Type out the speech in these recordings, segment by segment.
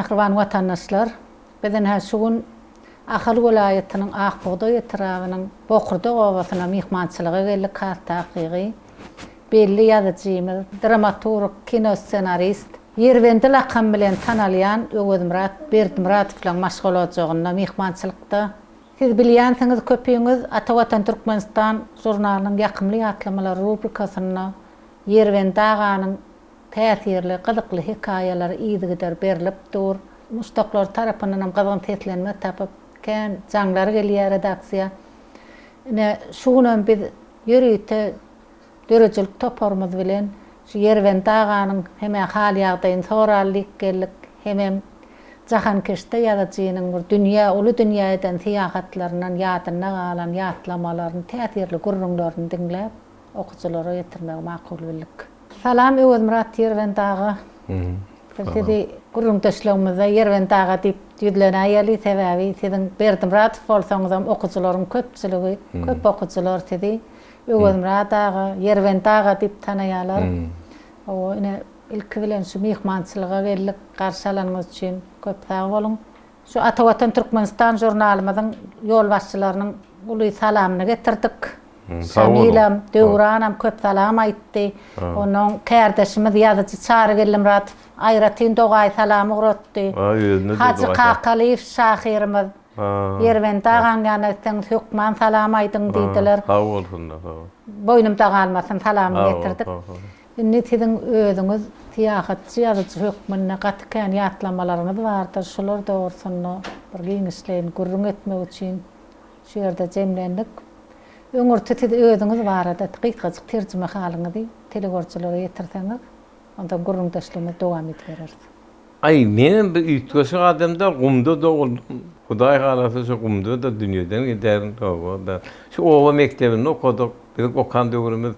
Mähriban watandaşlar, biz ine şu gün Ahal welaýatynyň Ak bugdaý etrabynyň Bokurdak obasyna myhmançylyga geldik, has takygy, belli ýazyjymyz, dramaturg, kinossenarist, Ýerbendi lakamy bilen tanalýan Öwezmyrat Berdimyradowlaryň maşgala ojagynda myhmançylykda. Siz bilýänsiňiz köpüňiz Ata Watan Türkmenistan žurnalynyň Ýakymly ýatlamalar rubrikasynda Ýerbendi aganyň täsirli, gyzykly hekaýalary yzygider berlip dur. Muşdaklary tarapyndanam gyzgyn seslenme tapyp, kän jaňlar gelýär redaksiýa. Ine, şu günem biz ýörite Döredijilik toparymyz bilen şu Ýerbendi aganyň hem-ä hal-ýagdaýyny soraly diýip geldik, hemem jahankeşde ýazyjynyň bir dünýä, uly dünýä eden syýahatlaryndan ýadynda galan ýatlamalaryny, täsirli gürrüňlerini diňläp, okyjylara ýetirmegi makul bildik. Salam Öwezmyrat Ýerbendi aga. Biz sizi gürrüňdeşligimizde Ýerbendi aga diýip ýüzlenäýeli, sebäbi siziň Berdimyradow bolsaňyzam okyjylaryň köpçüligi, köp okyjylar sizi Öwezmyrat aga, Ýerbendi aga diýip tanaýarlar. Hawa, ine, ilki bilen şu myhmançylyga geldik. Garşy alanyňyz üçin köp sag boluň. Şu Ata Watan Türkmenistan žurnalymyzyň ýolbaşçylarynyň uly salamyny getirdik. Şamilam, Döwranam köp salam aýtdy. Onnoň kärdeşimiz ýazyjy Çary Geldimyradow aýratyn dogaýy salam ugratdy. Hajy Kakalyýew şahyrymyz Ýerbendi agaň ýanyna gitseňiz hökman salam aýdyň diýdiler. Sag bolsunlar sag bol. Boýnumda galmasyn salamyny getirdik. Indi siziň özüňiz syýahatçy ýazyjy hökmünde gaty kän ýatlamalaryňyz bardyr, şular dogrusynda bir giňişleýin gürrüň etmek üçin şu ýerde jemlendik. Öňürti siz özüňiz barada gysgajyk terjimehalyňyzy telegörüjilere ýetirseňiz, onsoň gürrüňdeşligimizi dowam edibereris. Aý, menem bir üýtgeşik adam däl, gumda doguldym. Hudaý halasa şu gumda-da dünýeden giderin. Hawa-da. Şu oba mekdebinde okadyk. Biziň okan döwrümiz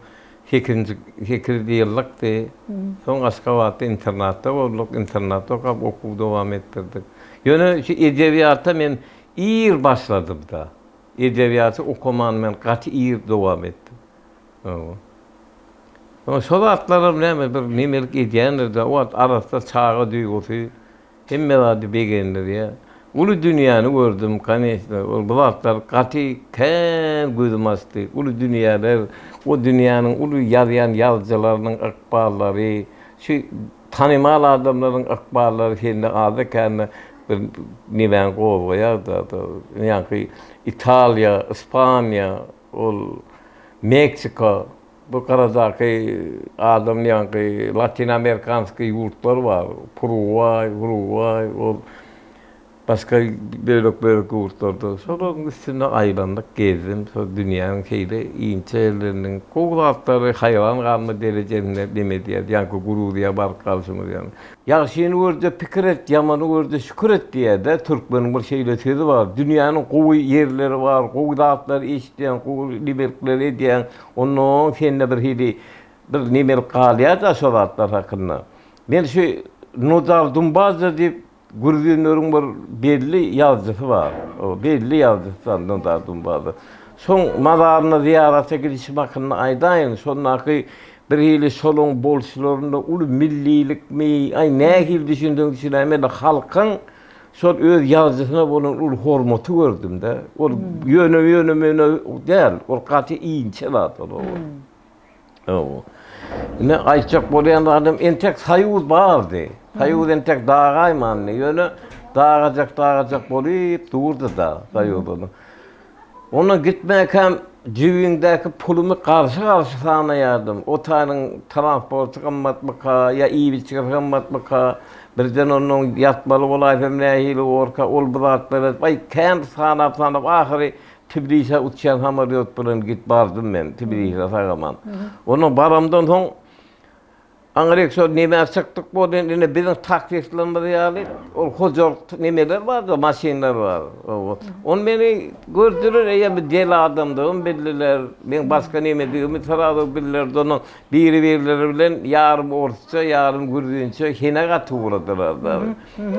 sekizinji, sekiz ýyllykdy. Soň Aşgabatda internatda bolduk. Internatda okap, okuwy dowam etdirdik. Ýöne şu edebiýata men ir başladym-da. Edebiýaty okamany men gaty ir dowam etdim. Hawa. Soň şo zatlaram näme bir nemelik edýändir-dä, o wagt arassa çaga duýgusy hemme zady begendirýär. Uly dünýäni gördüm, koneçno, ol bu zatlar gaty kän gözümi açdy. Uly dünýäler, o dünýäniň uly ýazýan ýazyjylarynyň ykballary, şu tanymal adamlaryň ykballary sende azda-kände bir nemäňi gozgaýar-da. Ýaňky Italiýa, Ispaniýa, ol Meksika, bu gyradaky adam ýaňky Latyn Amerikanskiý ýurtlar bar. Purugwaý, Urugwaý, ol başga bölek-bölek ýurtlarda. Şolaryň üstünde aýlandyk, gezdim. Şol dünýäniň şeýle inçe ýerleriniň gowy zatlary haýran galma derejesinde neme edýär. Ýaňky Gruziýa baryp galşymyz ýaly. Ýagşyny gör-de pikir et, ýamany gör-de şükür et diýýär-dä. Türkmeniň bir şeýle sözi bar. Dünýäniň gowy ýerleri bar, gowy zatlary eşidýäň, gowy nemelikleri edýäň. Onnoň sende bir hili bir nemelik galýar-da şo zatlar hakynda. Men şu Nodar Dumbaza diýip Grüzinleriň bir belli ýazyjysy bar. O belli ýazyjysy Nodar Dumbaza. Şoň mazaryna zyýarata gidişim hakynda aýdaýyn. Şondaky bir hili şolaň bolşlarynda uly millilikmi, aý nähili düşünseň düşünäýmeli, halkyň şol öz ýazyjysyna bolan uly hormaty gördüm-de. Ol ýöne ýöne-möne däl, ol gaty inçe zat ol. Hawa. Ine aýtjak bolýan zadym entek soýuz bardy. Soýuz entek dagaýmandy. Ýöne dagajak dagajak bolup durdy-da soýuz. Ondan gitmäkäm jübiňdäki pulumy garşy-garşy sanaýardym. O taýynyň transporty gymmatmyka ýa iýip-içgisi gymmatmyka, birden ondan ýatmaly bolaýsam nähili borka, ol bu zatlar edip, aý kän sanap-sanap ahyry Tbilisä uçýan samolýot bilen git bardym men Tbilisä sag-aman. Ondan baramdan soň aňryk şol nemä çykdyk boldy, indi biziň taksistlerimiz ýaly ol hojalyk nemeler bardy, maşynlar bar. Ony meni gördüler, eýýäm bir deli adamdygym bildiler, meň başga nemedigimi srazu bildiler. Ondan biri-birleri bilen ýarym orsça, ýarym grüzinçe henek atyp ugradylar.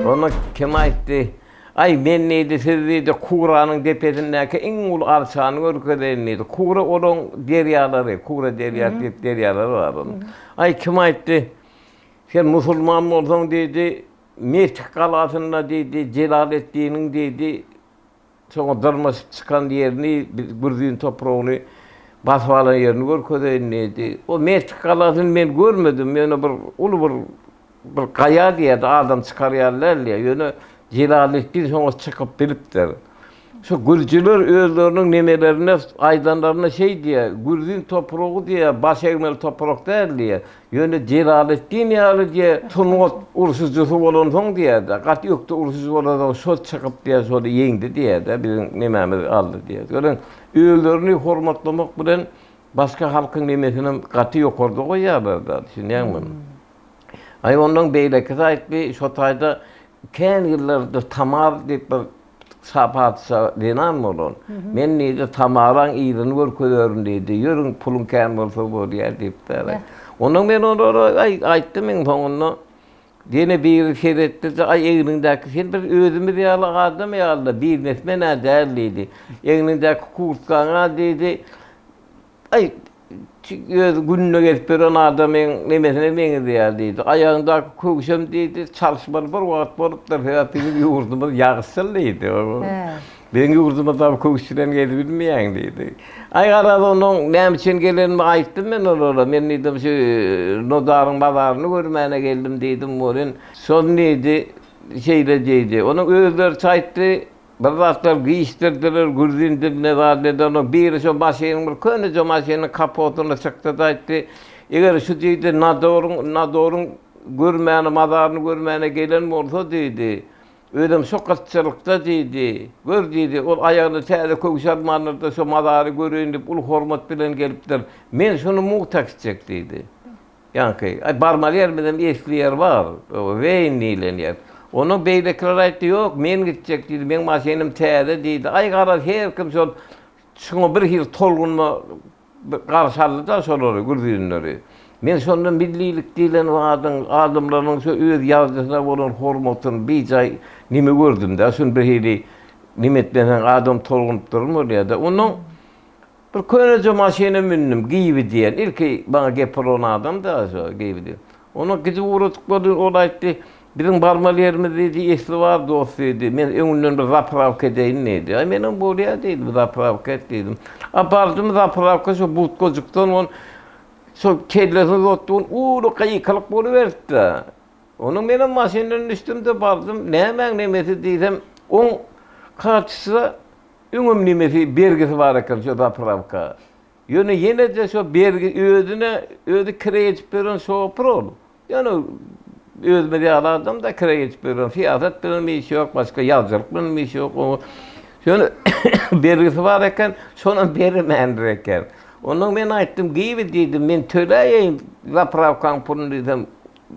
Ondan kim aýtdy? Aý, men diýdi, siz diýdi, Kuranyň depesindäki iň uly arçany görkezeýin diýdi. Kura olaň derýalary, Kura derýasy diýip derýalary bar onuň. Aý, kim aýtdy? Sen musulman bolsaň diýdi. Metih galasynda diýdi, Jelaleddiniň diýdi, şoňa dyrmaşyp çykan ýerini, biz Gürzin topragyny basyp alan ýerini görkezeýin diýdi. O Metih galasyny men görmedim, ýöne bir uly bir bir gaýa diýýärdi, adam çykar ýaly däl diýýär. Ýöne Jelaleddin şoňa çykyp bilipdir. Şu gürjüler özleriniň nemelerinde aýdanlarynda şeý diýýär, Gürzin topragy diýýär, baş egmeli toprak däl diýýär. Ýöne Jelaleddin ýaly diýýär, sungat urşujysy bolansoň diýýär-de, gaty ökde urşujy bolansoň şo çykyp diýýär, şony ýeňdi diýýär-de, biziň nemämizi aldy diýýär. Görüň, özlerini hormatlamak bilen başga halkyň nemesinem gaty ýokarda goýýarlar-da, düşünýäňmi? Aý, ondan beýlekisi aýtdy, şo taýda kän ýyllardyr Tamar diýip bir Şa patyşa zenan bolan. Men diýdi, Tamaraň yzyny görkezerin diýdi. Ýörüň, puluň kän bolsa bolýar diýipdir. Ondan men olara aý, aýtdym iň soňunda. Ýene biri seretdi-de, aý, egniňdäki sen bir özümiz ýaly adam ýaly-da, biznesmen-ä däl diýdi. Egniňdäki kurtkaň-a diýdi, Aý, öz gününe gezip ýören adamyň nemesine meňzeýär diýdi. Aýagyňdaky köwşem diýdi, çalyşmaly bir wagt bolupdyr, sebäp biziň ýurdumyz ýagyşsyz diýdi. Biziň ýurdumyzda köwüş bilen gezibilmeýäň diýdi. Aý, garaz, onuň näme üçin gelenimi aýtdym men olara. Men diýdim, şu Nodaryň mazaryny görmäne geldim diýdim welin, şol diýdi, şeýle diýdi. Onuň özleriçe aýtdy. Bir zatlar gyýyşdyrdylar, gürzin diline zat edenok. Biri şo maşynyň bir köneje maşynyň kapotyna çykdy-da aýtdy, Eger şu diýdi, Nadoryň, Nadoryň görmäne, mazaryny görmäne gelen bolsa diýdi, özem şo gytçylykda diýdi, gör diýdi, ol aýagyna täze köwüş almandyr-da, şo mazary göreýin diýip uly hormat bilen gelipdir. Men şuny mugt äkitjek diýdi. Ýaňky, aý, barmaly ýerimizem esli ýer bar, Weýn diýlen ýer. Ondan beýlekiler aýtdy, ýok, men gitjek diýdi, meň maşynym täze diýdi. Aý, garaz, her kim şol şuňa bir hili tolgunma garşy aldy-da şolary, gürrüňleri. Men şonda millilik diýlen zadyň, adamlaryň şo öz ýazyjysyna bolan hormatyny bijaý neme gördüm-dä, şuny bir hili neme etmeseň adam tolgunyp duran bolýar-da. Ondan Bir köneje maşyna mündüm, Giwi diýen. Ilki maňa gep uran adam-da şo Giwi diýen. Ondan gidip ugradyk boldy, ol aýtdy, Biziň barmaly ýerimiz diýdi, esli bar dost diýdi. Men öňünden bir zaprawka edeýin diýdi. Aý menem bolýar diýdim, zaprawka et diýdim. A bardym zaprawka şo budkajykdan on şo kellesini uzatdy, on uly gykylyk boluberdi-de. Ondan menem maşyndan düşdüm-de bardym, nämäň nemesi diýsem, oň karçysyna Öňem nemesi bergisi bar eken şo zaprawka. Ýöne ýene-de şo bergi özüne özi kireý edip beren şopur ol. Ýöne özümiz ýaly adam-da kireý edip beren. Syýasat bilenem işi ýok, başga ýazyjylyk bilenem işi ýok oňa. Ýöne bergisi bar eken, şonam bermändir eken. Ondan men aýtdym, Giwi diýdim, men töläýeýin zaprawkaň puluny diýsem,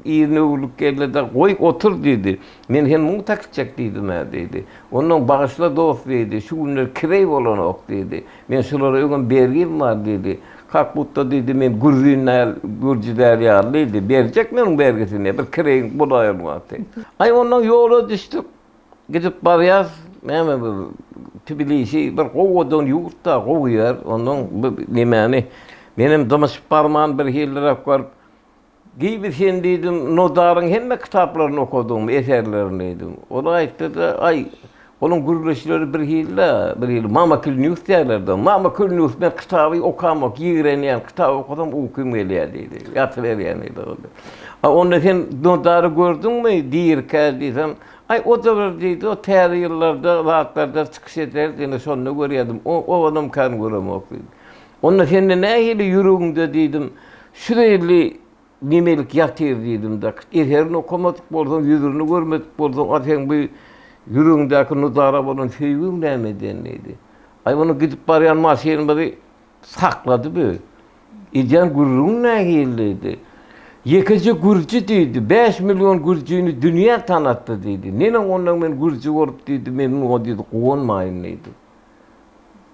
Yzyna öwrülip geldi-de, Goý, otur diýdi. Men hem mugt äkitjek diýdim-ä diýdi. Onnoň Bagyşla dost diýdi, şu günler kireý bolanok diýdi. Men şulara öňem bergim bar diýdi. Kak budda diýdi, men gürzin däl, gürji däl ýaly diýdi. Berjek men oň bergisini, bir kireýiň bolaýan wagty. Aý, onnoň ýola düşdük. Gidip barýas, näme bu Tbilisi bir gowy ýurt-da, gowy ýer. Onnoň bu nemäni menem dymyşyp barman birhiliräk görüp, Diýdi, sen diýdim, Nodaryň hemme kitaplaryny okadyňmy, eserlerini diýdim. Ol aýtdy-da, aý, onuň gürleşleri birhili-dä, birhili Mama Kilnius diýerler-de. Mama Kilnius, men kitaby okamok, ýigrenýän, kitap okasam ukym gelýär diýdi. Ýatyberýän diýdi ol. A onda sen Nodary gördüňmi dirikä diýsem, aý, o-da bir diýdi, o täze ýyllarda zatlarda çykyş ederdi, ine şonda görýärdim, o-onam kän göremok diýdi. Onda sende nähili ýüregiňde diýdim, şu zeýilli nemelik ýatyr diýdim-de, eserini okamadyk bolsaň, ýüzüni görmedik bolsaň, a seň bu ýüregiňdäki Nudara bolan söýgüň näme eden diýdi. Aý ony gidip barýan maşynymyzy saklady bu. Edýän gürrüňiň nähili diýdi. Ýekeje gürji diýdi, 5 million gürjini dünýä tanatdy diýdi. Neneň ondan men gürji bolup diýdi, men muňa diýdi guwanmaýyn diýdi.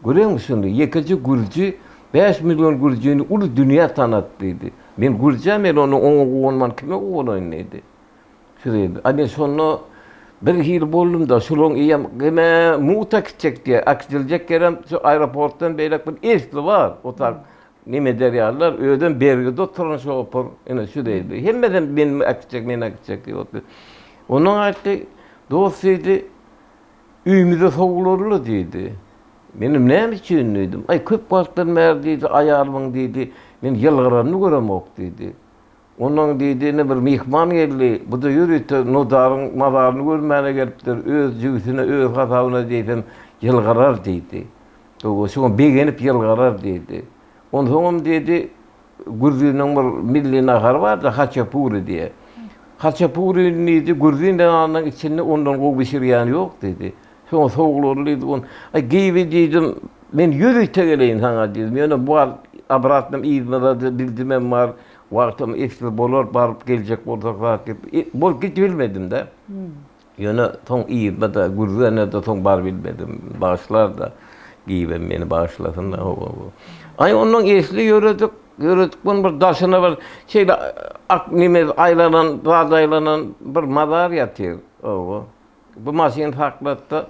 Göreňmi şuny, ýekeje gürji 5 million gürjini uly dünýä tanatdy diýdi. Men gürjä men ony oňa guwanman kime guwanaýyn diýdi. Şu diýdi. A men şonda bir hili boldum-da, şularyň eýýäm geme mugt äkitjek diýýär. Äkidiljek ýerem şu aeroportdan beýläk bir esli bar. O tak neme eder ýalylar, özem bergide oturan şopur. Ine şu diýdi. Hemmesem meni äkitjek, meni äkitjek diýip otyr. Ondan aýtdy, Dost diýdi, öýümize sowulaly diýdi. Menem näme üçin diýdim. Aý, köp wagtdan bäri diýdi, aýalymyň diýdi, men ýylgyranyny göremok diýdi. Ondan diýdi, ine bir myhman geldi, bu-da ýörite Nodaryň mazaryny görmäne gelipdir, öz jübüsine, öz hasabyna diýsem, ýylgyrar diýdi. Şoňa begenip ýylgyrar diýdi. Onsoňam diýdi, Gürjiniň bir milli nahary bar-da, haçapuri diýe. Haçapurini diýdi, gürjin zenanynyň içinde ondan gowy bişirýäni ýok diýdi. Şoňa sowularly diýdi. On, aý Giwi diýdim, men ýörite geleýin saňa diýdim. Ýöne bu wagt obratnym yzmyza-da bildimem bar, wagtam esli bolar, baryp geljek bolsak zat diýip, e, bolup gidibilmedim-de. Ýöne soň yzyna-da, Gürgene-de soň barybilmedim. Bagyşlar-da, Giwem meni bagyşlasyn-da. Aý, ondan esli ýöredik, ýöredik, muny bir daşyna bir şeýle ak neme aýlanan, zat aýlanan bir mazar ýatyr. Hawa. Bu maşyn saklatdy.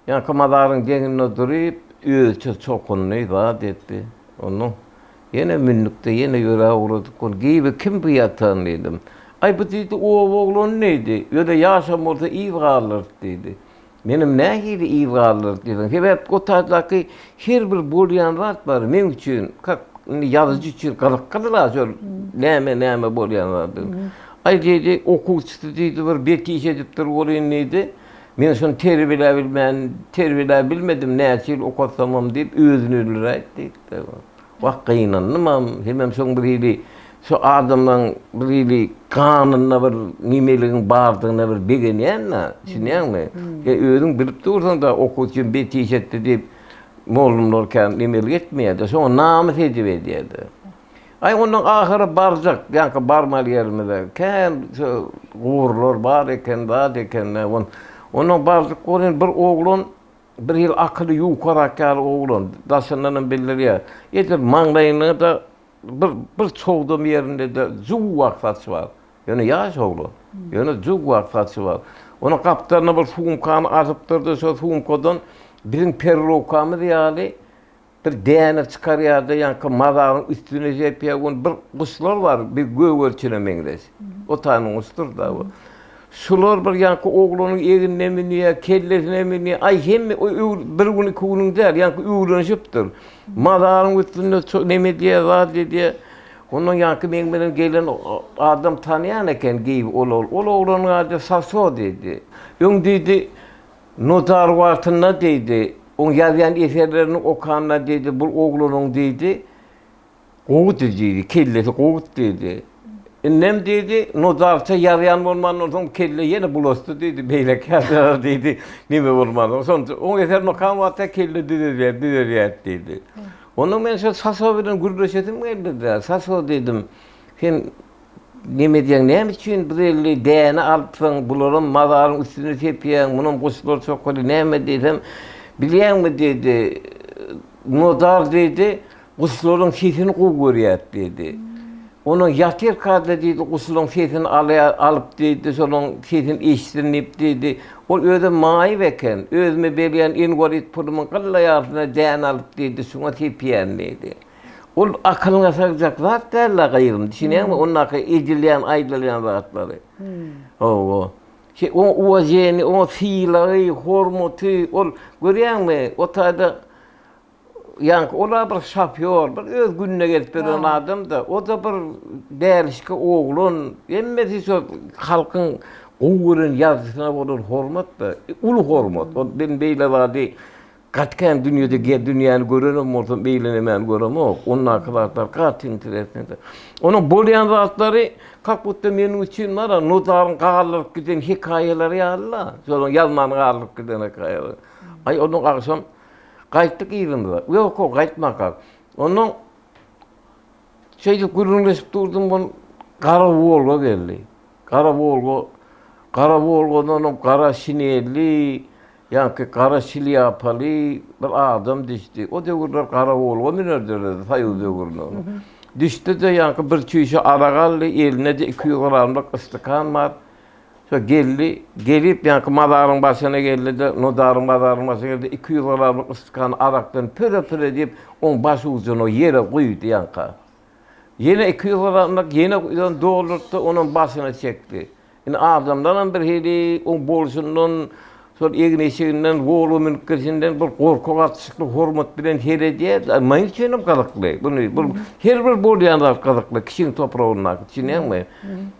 Ýaňky mazaryň deňinde duryp, özüçe çokundy, zat etdi. Onnoň ýene mündük-de, ýene ýöräp ugradyk. Ol, Giwi, kim bu ýatan? diýdim. Aý, bu diýdi, oba oglany diýdi. Ýöne ýaşam bolsa yz galdyrdy diýdi. Menem nähili yz galdyrdy diýseň, sebäp o taýdaky her bir bolýan zat bar, meň üçin, kak, indi ýazyjy üçin gyzyklydyr-a şol näme-näme bolýan zat. Aý diýdi, okuwçysy diýdi, bir bet iş edipdir welin diýdi. Men şony terbiýeläbilmän, terbiýeläbilmedim, näçe ýyl okatsamam diýip, özüni öldüräýdi diýdi. Wah, gynandymam, hemem şoň bir hili, şu adamlaň bir hili ganynda bir nemeligiň bardygyna bir begenýän-dä, düşünýäňmi? Sen özüň bilip dursuň-da, okuwçym bet iş etdi diýip, mugallymlar kän nemelik etmeýär-de, şoňa namys edip edýär-de. Aý, ondan ahyry barjak, ýaňky barmaly ýerimize. Kän şo guburlar bar eken, zat eken-dä. Ondan barjak welin bir oglan, bir hili akyly ýukarak ýaly oglan, daşyndanam bildirýär. Edil maňlaýynda-da bir, bir çogdam ýerinde-de juwwak saçy bar. Ýöne ýaş oglan. Ýöne juwwak saçy bar. Onuň gapdalyna bir sumkany asypdyr-da, şo sumkadan biziň perrowkamyz ýaly Bir däne çykarýar-da, ýaňky mazaryň üstüne sepýär. Ony bir guşlar bar, bir gögerçine meňzeş. O taýynyň guşdur-da bu. Şular bir ýaňky oglanyň egnine münýär, kellesine münýär. Aý, hemme bir gün, iki günüň däl, ýaňky öwrenişipdir. Mazaryň üstünde neme edýär, zat edýär. Ondan ýaňky meň bilen gelen adam tanýan eken geýip ol ol oglanyň ady Saso diýdi. Öň diýdi, Nodar wagtynda diýdi, oň ýazýan eserlerini okanda diýdi, bu oglanyň diýdi, gowudy diýdi, kellesi gowudy diýdi. Indem diýdi, Nodarça ýazýan bolmandan soň kelle ýene bulaşdy diýdi, beýleki ýazýanlar diýdi, neme bolmansoň. Şonça oň eserini okan wagtda kelle düzelýär, düzelýär diýdi. Ondan men şo Saso bilen gürleşesim geldi-de, Saso diýdim, sen Neme edýäň, näme üçin bir elli däne alypsyň, bularam mazaryň üstüne sepýäň, munam guşlar çokaly, näme diýsem, bilýäňmi diýdi, Nodar diýdi, guşlaryň sesini gowy görýär diýdi. Onuň ýatyrka-da diýdi, guşlaryň sesini alýar, alyp diýdi, şolaryň sesini eşitsin diýip diýdi. Ol özem maýyp eken, özüme berýän inwalid pulumyň gylla ýarysyna däne alyp diýdi, şuňa sepýän diýdi. Ol akylyňa sygjak zat däl-le gyzym, düşünýäňmi, ondaky edilýän, aýdylýan zatlary. Hawa. Şe, oň uwaženi, oň sylagy, hormaty, ol, görýäňmi, o taýda ýaňky, ol-a bir şofýor, bir öz gününe gezip ýören adam-da, o-da bir dälişki oglan, hemmesi şo halkyň gowy gören ýazyjysyna bolan hormat-da, uly hormat. Ol men beýle zady Gaty kän dünýede ge dünýäni görenem bolsam beýle nemäni göremok. Ondaky zatlar gaty interesnydy. Onuň bolýan zatlary kak budda meniň üçin bar-a Nodaryň galdyryp giden hekaýalary ýaly-la. Şolaryň ýazman galdyryp giden hekaýalary. Aý ondan agşam gaýtdyk yzymyza. Ýok-ow gaýtmankak. Ondan şeýdip gürrüňleşip durdum ol gara Wolga geldi. Gara Wolga gara Wolgadanam gara şinelli Ýaňky gara şlýapaly bir adam düşdi. O döwürler gara Wolga münerdiler, soýuz döwründe. Düşdi-de ýaňky bir çüýşe arak aldy, elinde-de 200 gramlyk ystykan bar. Şo geldi, gelip ýaňky mazaryň başyna geldi-de, Nodaryň mazaryň başyna geldi, 200 gramlyk ystykany arakdan püre-püre edip, oň baş ujuna ýere guýdy ýaňka. Ýene 200 gramlyk ýene doldurtdy, onam başyna çekdi. Indi adamlaram birhili oň bolşundan, şol egin-eşiginden, Wolga münüp gelşinden bir gorky gatyşykly hormat bilen seredýär. Meň üçinem gyzykly. Buny bu her bir bolýan zat gyzykly kişiň topragyndaky, düşünýäňmi?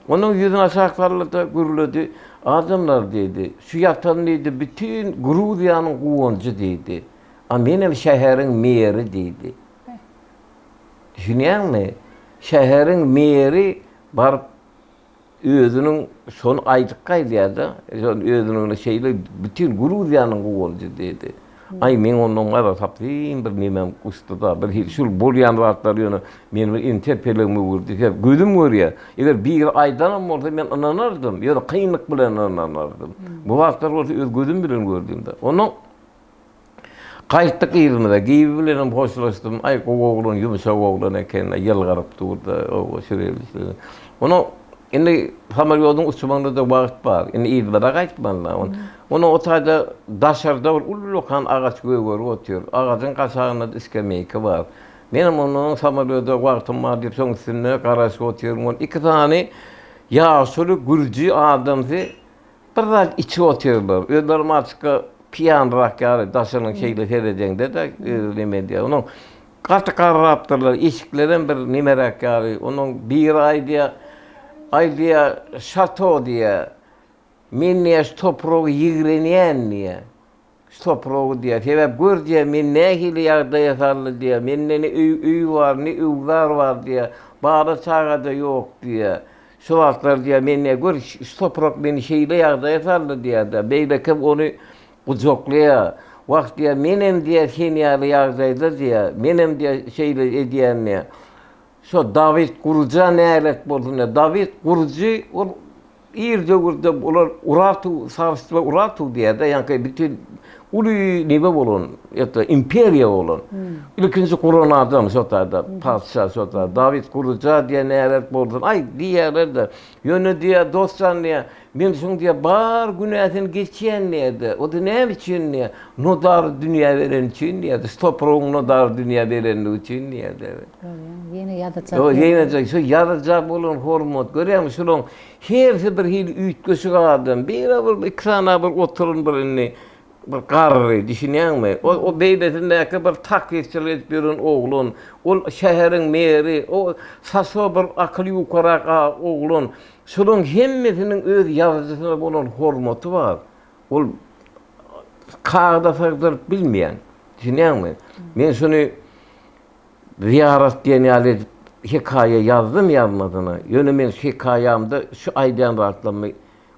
Onuň ýüzüni aşak saldy-da gürledi. Adamlar diýdi, şu ýatan diýdi, bütin Gruziýanyň guwanjy diýdi. A menem şäheriň meri diýdi. Düşünýäňmi? Şäheriň meri baryp özüniň şony aýdyp gaýdýar-da, şony özüniň şeýle bütin Gruziýanyň guwanjy diýdi. Aý, meň ondan gara tapsyn bir nemem uçdy-da, bir hili şul bolýan zatlar ýöne meni bir enter pelegime öwürdi. Sebäbi gözüm görýär. Eger biri aýdanam bolsa men ynanardym, ýöne kynlyk bilen ynanardym. Bu zatlar bolsa öz gözüm bilen gördüm-de. Ondan Gaýtdyk yzymyza. Giwi bilenem hoşlaşdym. Aý, gowy oglan, ýumşak oglan eken-le, ýylgyryp dur-da, oba, şeýle-şeýle. Onuň indi samolýodyň uçmagyna-da wagt bar. Indi yzymyza gaýtmaly-da. Onuň o taýda daşarda bir ullakan agaç gögerip otyr. Agajyň gaşagynda-da skameýka bar. Menem ondan samolýoda wagtym bar diýip, şoň üstünde garaşyp otyryn. Ol iki sany ýaşuly gürji adamsy Bir zat içip otyrlar. Özleri maçka piýanrak ýaly daşynyň şeýle seredeňde-de neme edýär. Onuň gaty garrapdyrlar, eşiklerem bir nemeräk ýaly. Onuň biri aýdýar, aý diýýär, Şato diýýär, men diýýär şu topragy ýigrenýän diýýär. Şu topragy diýýär. Sebäp gör diýýär, meni nähili ýagdaýa saldy diýýär. Mende ne öý, öý bar, ne öwzar bar diýýär. Bala-çaga-da ýok diýýär. Şu wagtlar diýýär, men diýýär, gör, şu toprak meni şeýle ýagdaýa saldy diýýär-de. Beýlekem ony gujaklaýar. Wah diýýär, menem diýýär, sen ýaly ýagdaýda diýýär. Menem diýýär, şeýle edýän diýýär. Şo Dawid Gurja nälet bolsun diýýär. Dawid Gurjy ol Ir döwürde olar Urartu, sarstwo Urartu diýýär-de, ýaňky bütin uly neme bolan, ýa-da imperiýa bolan. Ilkinji guran adam şo taýda, patyşa şo taýda. Dawid Gurja diýen nälet bolsun, aý diýýärler-de. Ýöne diýýär, dost jan diýýär, men şuň diýýär, bar günäsini geçýän diýýär-de. O-da näme üçin diýýär, Nodary dünýä bereni üçin diýýär-de, şu topragyň Nodary dünýä berenligi üçin diýýär-de. Görýäňmi, ýene ýazyja. Ýene şu ýazyja bolan hormat. Görýäňmi, şularyň hersi bir hili üýtgeşik adam. Biri bir iki sany bir oturan bir indi bir garry, düşünýäňmi? O, o beýlesindäki bir taksistçilik edip ýören oglan, ol şäheriň meri, o Saşo bir akyly ýukarak oglan. Şularyň hemmesiniň öz ýazyjysyna bolan hormaty bar. Ol kagyza sygdyryp bilmeýän. Düşünýäňmi? Men şuny Zyýarat diýen ýaly edip hekaýa ýazdym ýazmadyna. Ýöne men şu hekaýamda şu aýdýan zatlarymy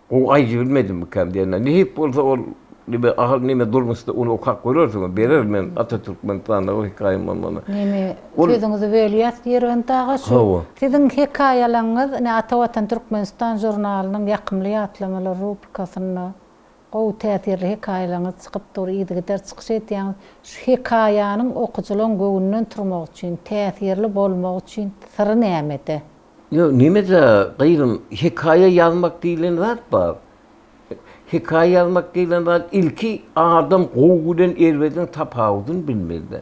gowy aýdybilmedimmikäm diýende. Nesip bolsa ol neme ahyr neme durmuşda ony okap görersiňiz. Bererin men Ata Türkmenistanda o hekaýam bolmanda. Neme sözüňizi bölýäs Ýerbent aga şu siziň hekaýalaryňyz ine Ata Watan Türkmenistan žurnalynyň Ýakymly ýatlamalar rubrikasynda Gowy täsirli hekaýalaryňyz çykyp dur yzygider çykyş edýäňiz. Şu hekaýanyň okyjylaň göwnünden turmagy üçin, täsirli bolmagy üçin syry nämede? Ýok nemede gyzym hekaýa ýazmak diýlen zat bar. Hekaýa ýazmak diýlen zat ilki adam gowy bilen erbediň tapawudyny bilmelide.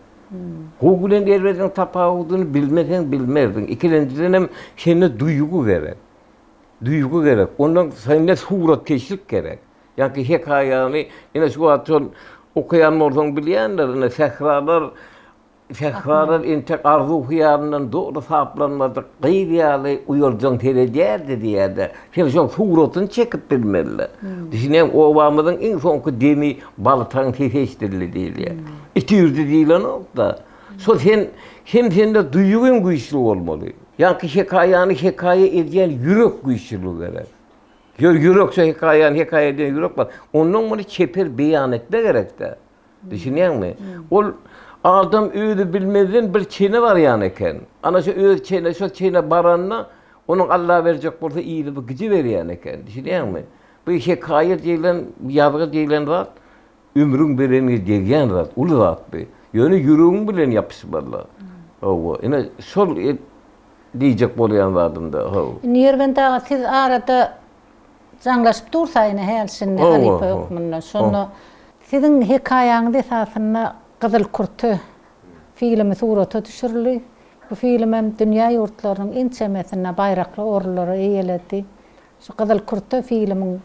Gowy bilen erbediň tapawudyny bilmeseň bilmerdiň. Ikilenjidenem sende duýgy gerek. Duýgy gerek. Ondan sende suratkeşlik gerek. Ýaňky hekaýany ine şu wagt şol okaýan bolsaň bilýändir, ine sähralar sähralar entek arzuw-hyýalyndan doly saplanmadyk gyz ýaly uýaljaň seredýärdi diýýär-de. Sen şoň suratyny çekip bilmeli. Düşünýäňmi? Obamyzyň iň soňky demi baltaň sesi eşidildi diýilýär. It üýrdi diýlenok-da. Şol sen hem sende duýgyň güýçli bolmaly. Ýaňky hekaýany hekaýa edýän ýürek güýçlüligi gerek. Ýör ýürek şu hekaýany hekaýa edýän ýürek bar. Ondan muny çeper beýan etme gerekde. Düşünýäňmi? Ol adam özi bilmezden bir çene barýan eken. Ana şu öz çene şo çene baranda onuň Alla berjek bolsa yzy bu gidiberýän eken. Düşünýäňmi? Bu hekaýa diýlen, ýazgy diýlen zat Ömrüň bereniňe degýän zat, uly zat bu. Ýöne ýüregiň bilen ýapyşmaly. Hawa, ine şol diýjek bolýan zadym-da, hawa. Indi Ýerbent aga siz arada jaňlaşyp dursa ine häli-şindi halypa hökmünde. Şonda siziň hekaýaňyz esasynda Gyzyl kürte filmi surata düşürildi. Bu filmem dünýä ýurtlarynyň ençemesinde baýrakly orunlary eýeledi. Şu Gyzyl kürte filmiň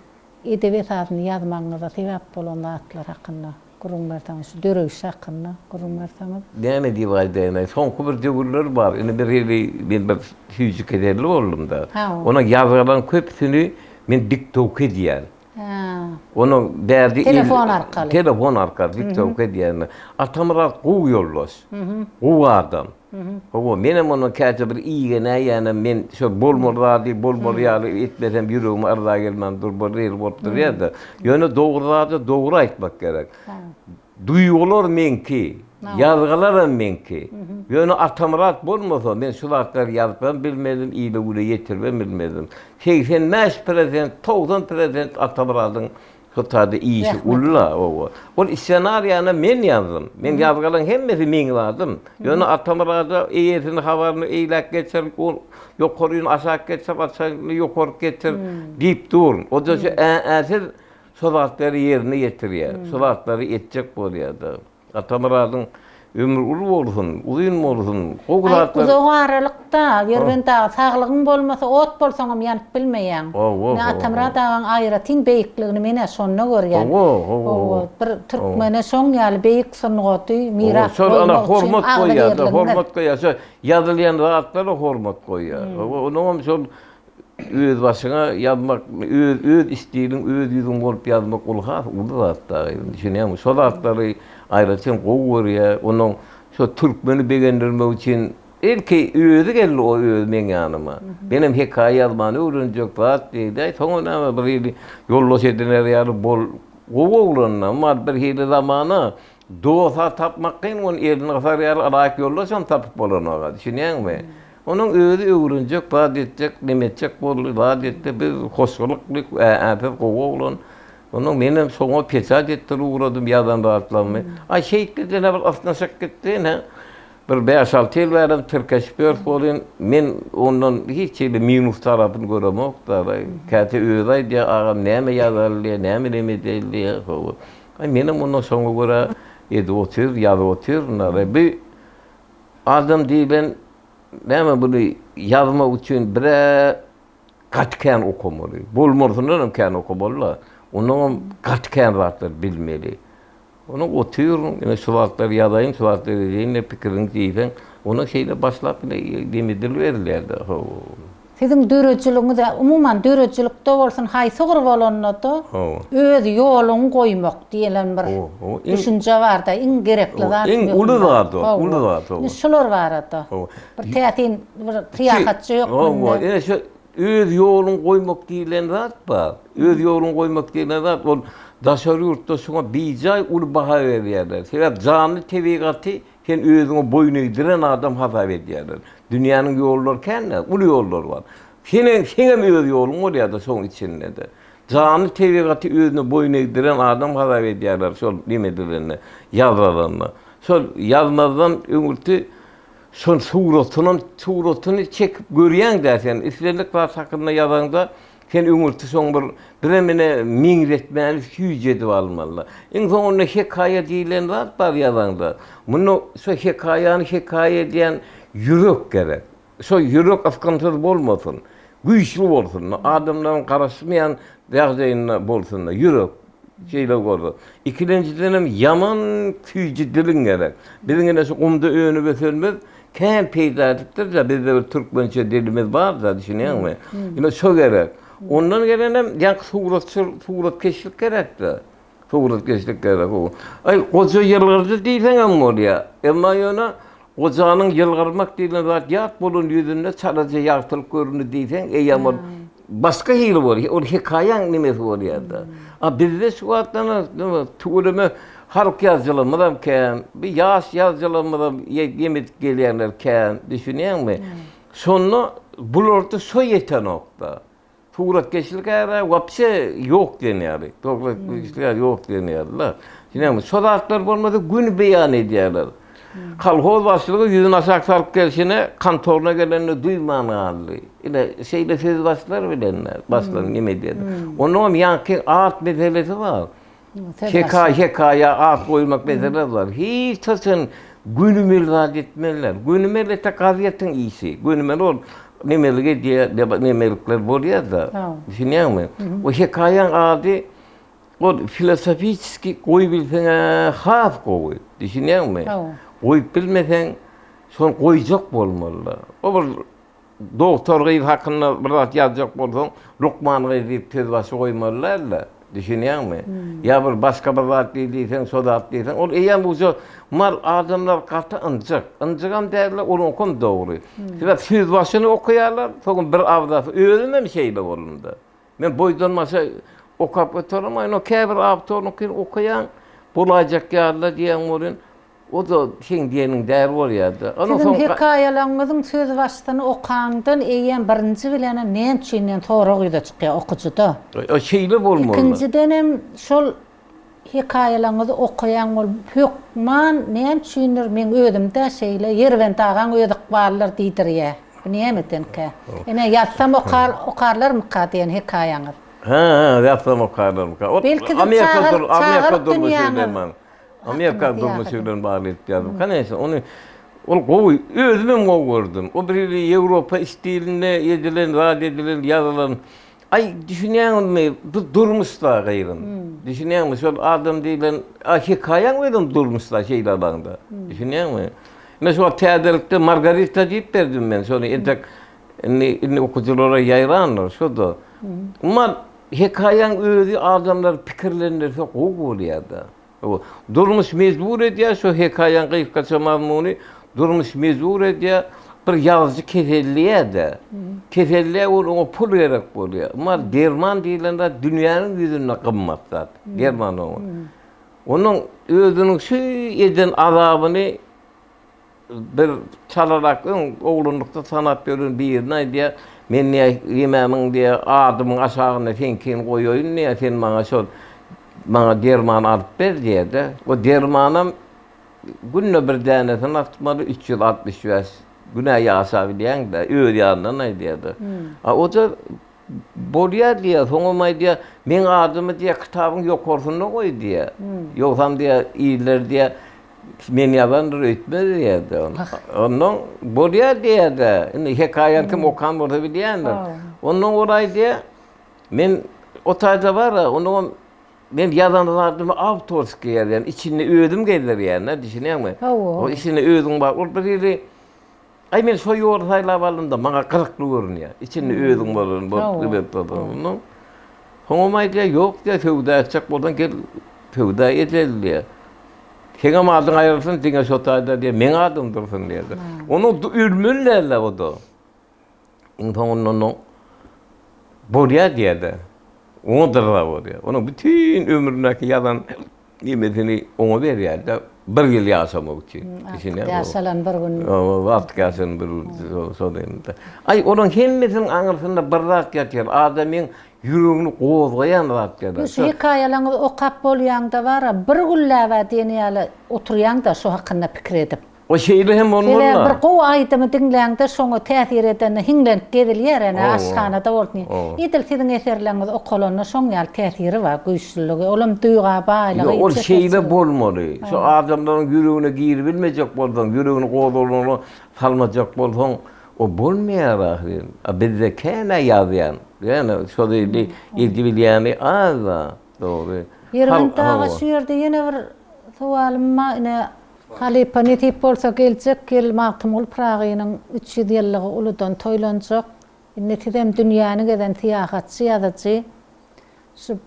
edebi esasyny ýazmagyňyza sebäp bolan zatlar hakynda gürrüň berseňiz, şu döreýşi hakynda gürrüň berseňiz. Näme diýip aýdaýyn-aý, soňky bir döwürler bar, indi bir hili men bir süýji keselli boldum-da. Onuň ýazgylaryň köpüsini men diktowka edýän. Onuň bärde Telefon arkaly. Telefon arkaly diktowka edýän. Atamyrat gowy ýoldaş. Gowy adam. Hawa, menem ondan käte bir igenäýýänem, men şo bolmaly zady bolmaly ýaly etmesem ýüregime yrza gelmän dur, bir hili bolup durýar-da. Ýöne dogry zady dogry aýtmak gerek. Duýgular meňki, ýazgylaram meňki. Ýöne Atamyrat bolmasa, men şu zatlary ýazypam bilmezdim, ile-güne ýetiribem bilmezdim. 85 prosent, 90 prosent Atamyradyň Hytaýda işi uly-la, oba. Ol ssenariýany men ýazdym. Men ýazgylaryň hemmesi meň zadym. Ýöne Atamyrada eýesini habaryny eýläk geçir, ol ýokaryny aşak geçir, aşagyny ýokaryk geçir diýip dur. O-da şu ä-äsiz şo zatlary ýerine ýetirýär. Şo zatlary etjek bolýar-da. Atamyradyň ömri uly bolsun, uzyn bolsun, gowy Aý, zatlar. uzak aralykda, Ýerbent aga, saglygyň bolmasa, ot bolsaňam ýanyp bilmeýäň. Hawa, Ine, hawa. Atamyrat agaň aýratyn beýikligini men-ä şonda görýän. Hawa, hawa, Hawa, hawa. bir türkmene şoň ýaly beýik sungaty Hawa, miras şol ana goýmak üçin hormat goýýar-da, agzybirligiňiz. hormat goýýar. Şo ýazylýan zatlara hormat goýýar. Hawa, onuňam şol Öz başyňa ýazmak, öz öz stiliň, öz ýüzüň bolup ýazmak ol has uly zat dagy. Düşünýäňmi? Şo zatlary aýratyn gowy görýär. Onuň şo türkmeni begendirmek üçin ilki özi geldi o özi meň ýanyma. Menem hekaýa ýazmany öwrenjek zat diýdi. Soňra näme bir hili ýoldaş ediner ýaly bol gowy oglan-da. Emma bir hili zamana dost-a tapmak kyn, ony elini gysar ýaly ylaýyk ýoldaşam tapyp bolanok-a. Düşünýäňmi? Onuň özi öwrenjek, zat etjek, neme etjek boldy, zat etdi, biz hoşgylykly, ä-ä-siz gowy oglan. Onnoň menem şoňa peçat etdirip ugradym ýazan zatlarymy. Aý, şeýtdi-de bir ysnyşyk gitdi, ine, bir bäş-alty ýyl bärem tirkeşip ýörüs welin, men ondan hiç hili minus tarapyny göremok-da. Käte özi aýdýar, agam näme ýazaly diýýär, näme neme edeli diýýär, hawa. Aý, menem ondan şoňa görä edip otyryn, ýazyp otyryn. Bi Adam diýlen näme buny ýazmak üçin birä gaty kän okamaly. Bolmalysyndan hem kän okamaly-da. Ondan gaty kän zatlar bilmeli. Onuň otyr, ine şu zatlary ýazaýyn, şu zatlary edeýin diýip pikiriňi diýseň, onda şeýle başlap ine demedilberilýär-de. Siziň döredijiligiňiz, umuman döredijilikde bolsun, haýsy ugur bolanda-da öz ýoluňy goýmak diýlen bir düşünje bar-da, iň gerekli zat, Iň uly zat ol, uly zat ol. Indi şular barada bir täsin bir syýahatçy hökmünde. Ine şu öz ýoluňy goýmak diýlen zat bar. Öz ýoluňy goýmak diýlen zat ol daşary ýurtda şuňa bijaý uly baha berýärler. Sebäp janly tebigaty Sen özüňe boýun egdiren adam hasap edýärler. Dünýäniň ýollary kän-dä, uly ýollar bar. Senem, seňem öz ýoluň bolýar-da şoň içinde-de. Janly tebigaty özüne boýun egdiren adam hasap edýärler şol neme edilende, ýazylanda. Şol ýazmazdan öňürti şol suratynam, suratyny çekip görýäň-dä sen. Islendik zat hakynda ýazaňda Sen öňürti soň bir birem ine meňzetmäni süýji edip almaly. Iň soňunda hekaýa diýlen zat bar ýazaňda. Munda şo hekaýany hekaýa edýän ýürek gerek. Şo ýürek ysgynsyz bolmasyn. Güýçli bolsun. Adamlaryň garaşmaýan ýagdaýynda bolsun ýürek. Şeýle bolsa. Ikilenjidenem ýaman süýji diliň gerek. Biziň ine şu gumda önüp ösenimiz kän peýda edipdir-de, bizde bir türkmençe dilimiz bar-da, düşünýäňmi? Ine şo gerek. Ondan gelenem ýaňky suratçy, suratkeşlik gerek-de. Suratkeşlik gerek. Aý, goja ýylgyrdy diýseňem bolýar. Emma ýöne Gojanyň ýylgyrmak diýlen zat ýat bolan ýüzünde çalaja ýagtylyk göründi diýseň, eýýäm ol başga hili bolýar. Ol hekaýaň nemesi bolýar-da. A bizde şu wagtdan tüweleme halk ýazyjylarymyzam kän, bir ýaş ýazyjylarymyzam ýem edip gelýänler kän, düşünýäňmi? Şonda bularda şo ýetenok-da. Suratkeşlik äre wapşe ýok diýen ýaly. Suratkeşlik äre ýok diýen ýaly-da. Düşünýäňmi? Şo zatlar bolmasa güni beýan edýärler. Kolhoz başlygy ýüzüni aşak salyp gelşine kontoruna gelenini duýman galdy. Ine, şeýle sözbaşylar bilen başlan neme edýärler. Onnoňam ýaňky at meselesi bar. Hekaýa, hekaýa at goýmak meselesi bar. Hiç haçan gönümel zat etmezler. Gönümel etse gazetiň işi. Gönümel ol. nemelik edýär, nemelikler bolýar-da. Düşünýäňmi? O hekaýaň ady ol filosofiçeskiý goýubilseň-ä has gowy. Düşünýäňmi? Goýup bilmeseň, şony goýjak bolmaly-da. O bir Dogtor gyz hakynda bir zat ýazjak bolsaň, lukman gyz diýip sözbaşy goýmaly däl-de, düşünýäňmi? Ýa bir başga bir zat diý diýseň, şo zat diýseň, ol eýýäm uje mal adamlar gaty ynjyk. Ynjygam däl-de, onuňkam dogry. Sebäp sözbaşyny okaýarlar, soňam bir abzasy, özümem şeýle boldum-da. Men boýdan-başa okap oturamok, ýöne käbir awtoryňkyny okaýaň, bolaýjak ýaly-da diýýäň welin, O-da seň diýeniň däl bolýar-da. Ondan Siziň hekaýalaryňyzyň sözbaşysyny okaňdan eýýäm birinji bilenem näme üçin diýen sorag ýüze çykýar okyjyda. O şeýle bolmaly. Ikinjidenem şol hekaýalaryňyzy okaýan bolup hökman näme üçindir meň özümdä şeýle Ýerbent agaň öz ykbalydyr diýdirýär. Bu nämedenkä? Ine ýazsam okar okarlarmyka diýen hekaýaňyz. Hä, hä, ýazsam okarlarmyka. O Amerika Amerika durmuşy bilen Amerika durmuşy bilen bagly edip ýazdym. Koneçno, ony ol gowy, özümem gowy gördüm. O bir hili Ýewropa stilinde edilen, zat edilen, ýazylan. Aý, düşünýäňizmi, bu durmuş-da gyzym. Düşünýäňmi, şol adam diýlen, a hekaýaň özem durmuş-da şeýle alaňda. Düşünýäňmi? Ine şu wagt täzelikde Margarita diýip berdim men, şony entek indi indi okyjylara ýaýrandyr, şo-da. Umuman, hekaýaň özi adamlary pikirlendirse gowy bolýar-da. Durmuş mejbur edýär, şu hekaýaň gysgaça mazmuny, durmuş mejbur edýär, bir ýazyjy keselleýär-de. Keselleýär, ol oňa pul gerek bolýar. Emma derman diýlen zat dünýäniň ýüzünde gymmat zat. Derman oňa. Onuň özüniň şu eden azabyny Bir çalarak öň oglanlykda tanap ýören birine aýdýar, Men diýýär, ýemämiň diýýär, adymyň aşagynda seňkini goýaýyn diýýär, sen maňa şol maňa derman alyp ber diýýär-de. O dermanam günde bir dänesini atmaly, 365 gün-ä ýaşabilýäň-dä, öz ýanyndan aýdýar-da. A o-da Bolýar diýýär, soňam aýdýar, meň adymy diýýär, kitabyň ýokarsynda goý diýýär. Ýogsam diýýär, iller diýýär, men ýazandyr öýtmez diýýär-de. Onnoň bolýar diýýär-de. Indi hekaýany kim okan bolsa bilýändir. Onnoň ol aýdýar, men o taýda bar-a, onuňam men ýazan zadymy awtorskiý ýazýan, içinde özüm gezdirýän-de, düşünýäňmi? Hawa. Içinde özüň bar. Ol bir hili Aý men şo ýoly saýlap aldym-da, maňa gyzykly görünýär. Içinde özüň bolan bolup gidip durduň. Soňam aýdýar, ýok diýýär, söwda etjek bolsaň gel söwda edeli diýýär. Seňem adyň aýrylsyn, diňe şo taýda diýýär, meň adym dursun diýýär. Onuň ölmeli däl-de o-da. Iň soňunda onuň bolýar diýýär-de. Oňa dyrra bolýar. Onuň bütin ömründäki ýazan Nemesini oňa berýär-de, bir ýyl ýaşamak üçin. Artyk ýaşalan bir gün. Artyk ýaşalan bir gün şol ýerde. Aý, olaryň hemmesiniň aňyrsynda bir zat ýatyr, adamyň ýüregini gozgaýan zat ýatyr. Şu hekaýalaryňyzy okap bolýaňda bar-a, bir günläb-ä diýen ýaly oturýaň-da şo hakynda pikir edip. O şeýle hem bolmaly-da. Sebäbi bir gowy aýdymy diňläňde şoňa täsir edende hiňlenip gezilýär ene aşhanada bolsun. Edil siziň eserleriňiz okalanda şoň ýaly täsiri bar güýçlüligi. Olam duýga baýlygy. Ýok ol şeýle bolmaly. Şu adamlaryň ýüregine giribilmejek bolsaň, ýüregini gozgalaňa salmajak bolsaň, o bolmaýar ahyryn. A bizde kän-ä ýazýan. Ýöne şo zili edibilýäni az-da. Dogry. Ýerbent aga şu ýerde ýene bir sowalym bar ine Halypa, nesip bolsa geljek ýyl Magtymguly Pyragynyň 300 ýyllygy uludan toýlanjak. Indi sizem dünýäni gezen syýahatçy ýazyjy. Şu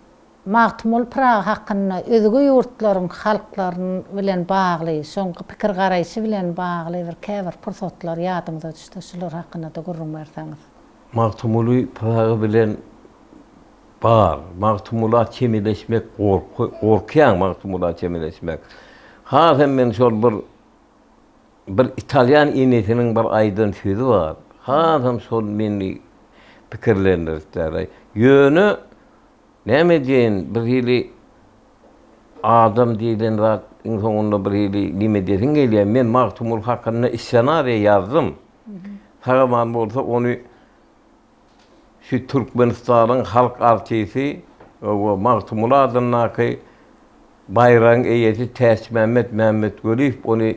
Magtymguly Pyragy hakynda özge ýurtlaryň halklary bilen bagly, şoň pikir-garaýşy bilen bagly bir käbir pursatlar ýadyňyza düşse şular hakynda-da gürrüň berseňiz. Magtymguly Pyragy bilen Bar. Magtymgula çemeleşmek gorky, gorkýaň Magtymgula çemeleşmek. Has hem men şol bir bir italýan enesiniň bir aýdan sözi bar. Hasam şol meni pikirlendiripdir. Ýöne näme diýeýin, bir hili adam diýlen zat iň soňunda bir hili nime edesiň gelýär. Men Magtymguly hakynda ssenariýa ýazdym. Sag-aman bolsa ony Şu Türkmenistanyň halk artisi we Magtymguly adyndaky baýragyň eýesi Täçmämmet Mämmetweliýew ony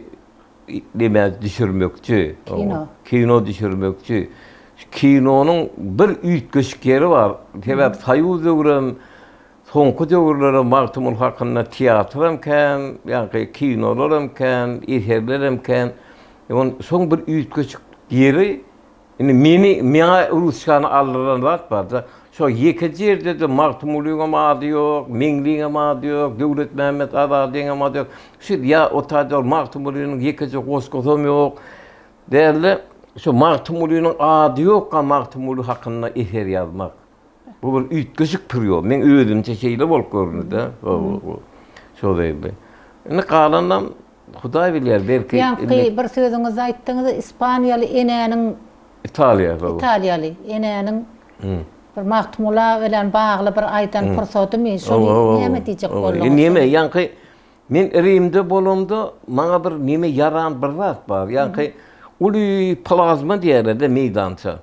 nämä düşürmekçi. Kino. Kino düşürmekçi. Şu kinonyň bir üýtgeşik ýeri bar. Sebäp Soýuz döwrem, soňky döwürlerem Magtymguly hakynda teatram kän, ýaňky kinolaram kän, eserlerem kän. Şoň bir üýtgeşik ýeri Indi meni, meňa ruçkany aldyran zat bar-da, şo ýekeje ýerde-de Magtymgulyňam ady ýok, Meňliňem ady ýok, Döwletmämmet Azadyňam ady ýok. Şu ýa o taýda Magtymgulynyň ýekeje goşgusam ýok. Däl-de, şo Magtymgulynyň ady ýokka Magtymguly hakynda eser ýazmak. Bu bir üýtgeşik priýom. Meň özümçe şeýle bolup göründi-de. Şo zeýilli. Indi galanam Hudaý bilýär, belki Ýaňky bir sözüňizde aýtdyňyz, ispaniýaly enäniň Italiýa. Italiýaly enäniň bir Magtymgula bilen bagly bir aýdan pursadymy, şony näme diýjek bolduňyz? Neme, ýaňky men Rimde bolamda maňa bir neme ýaran bir zat bar. Ýaňky uly plazma diýerler-de meýdança.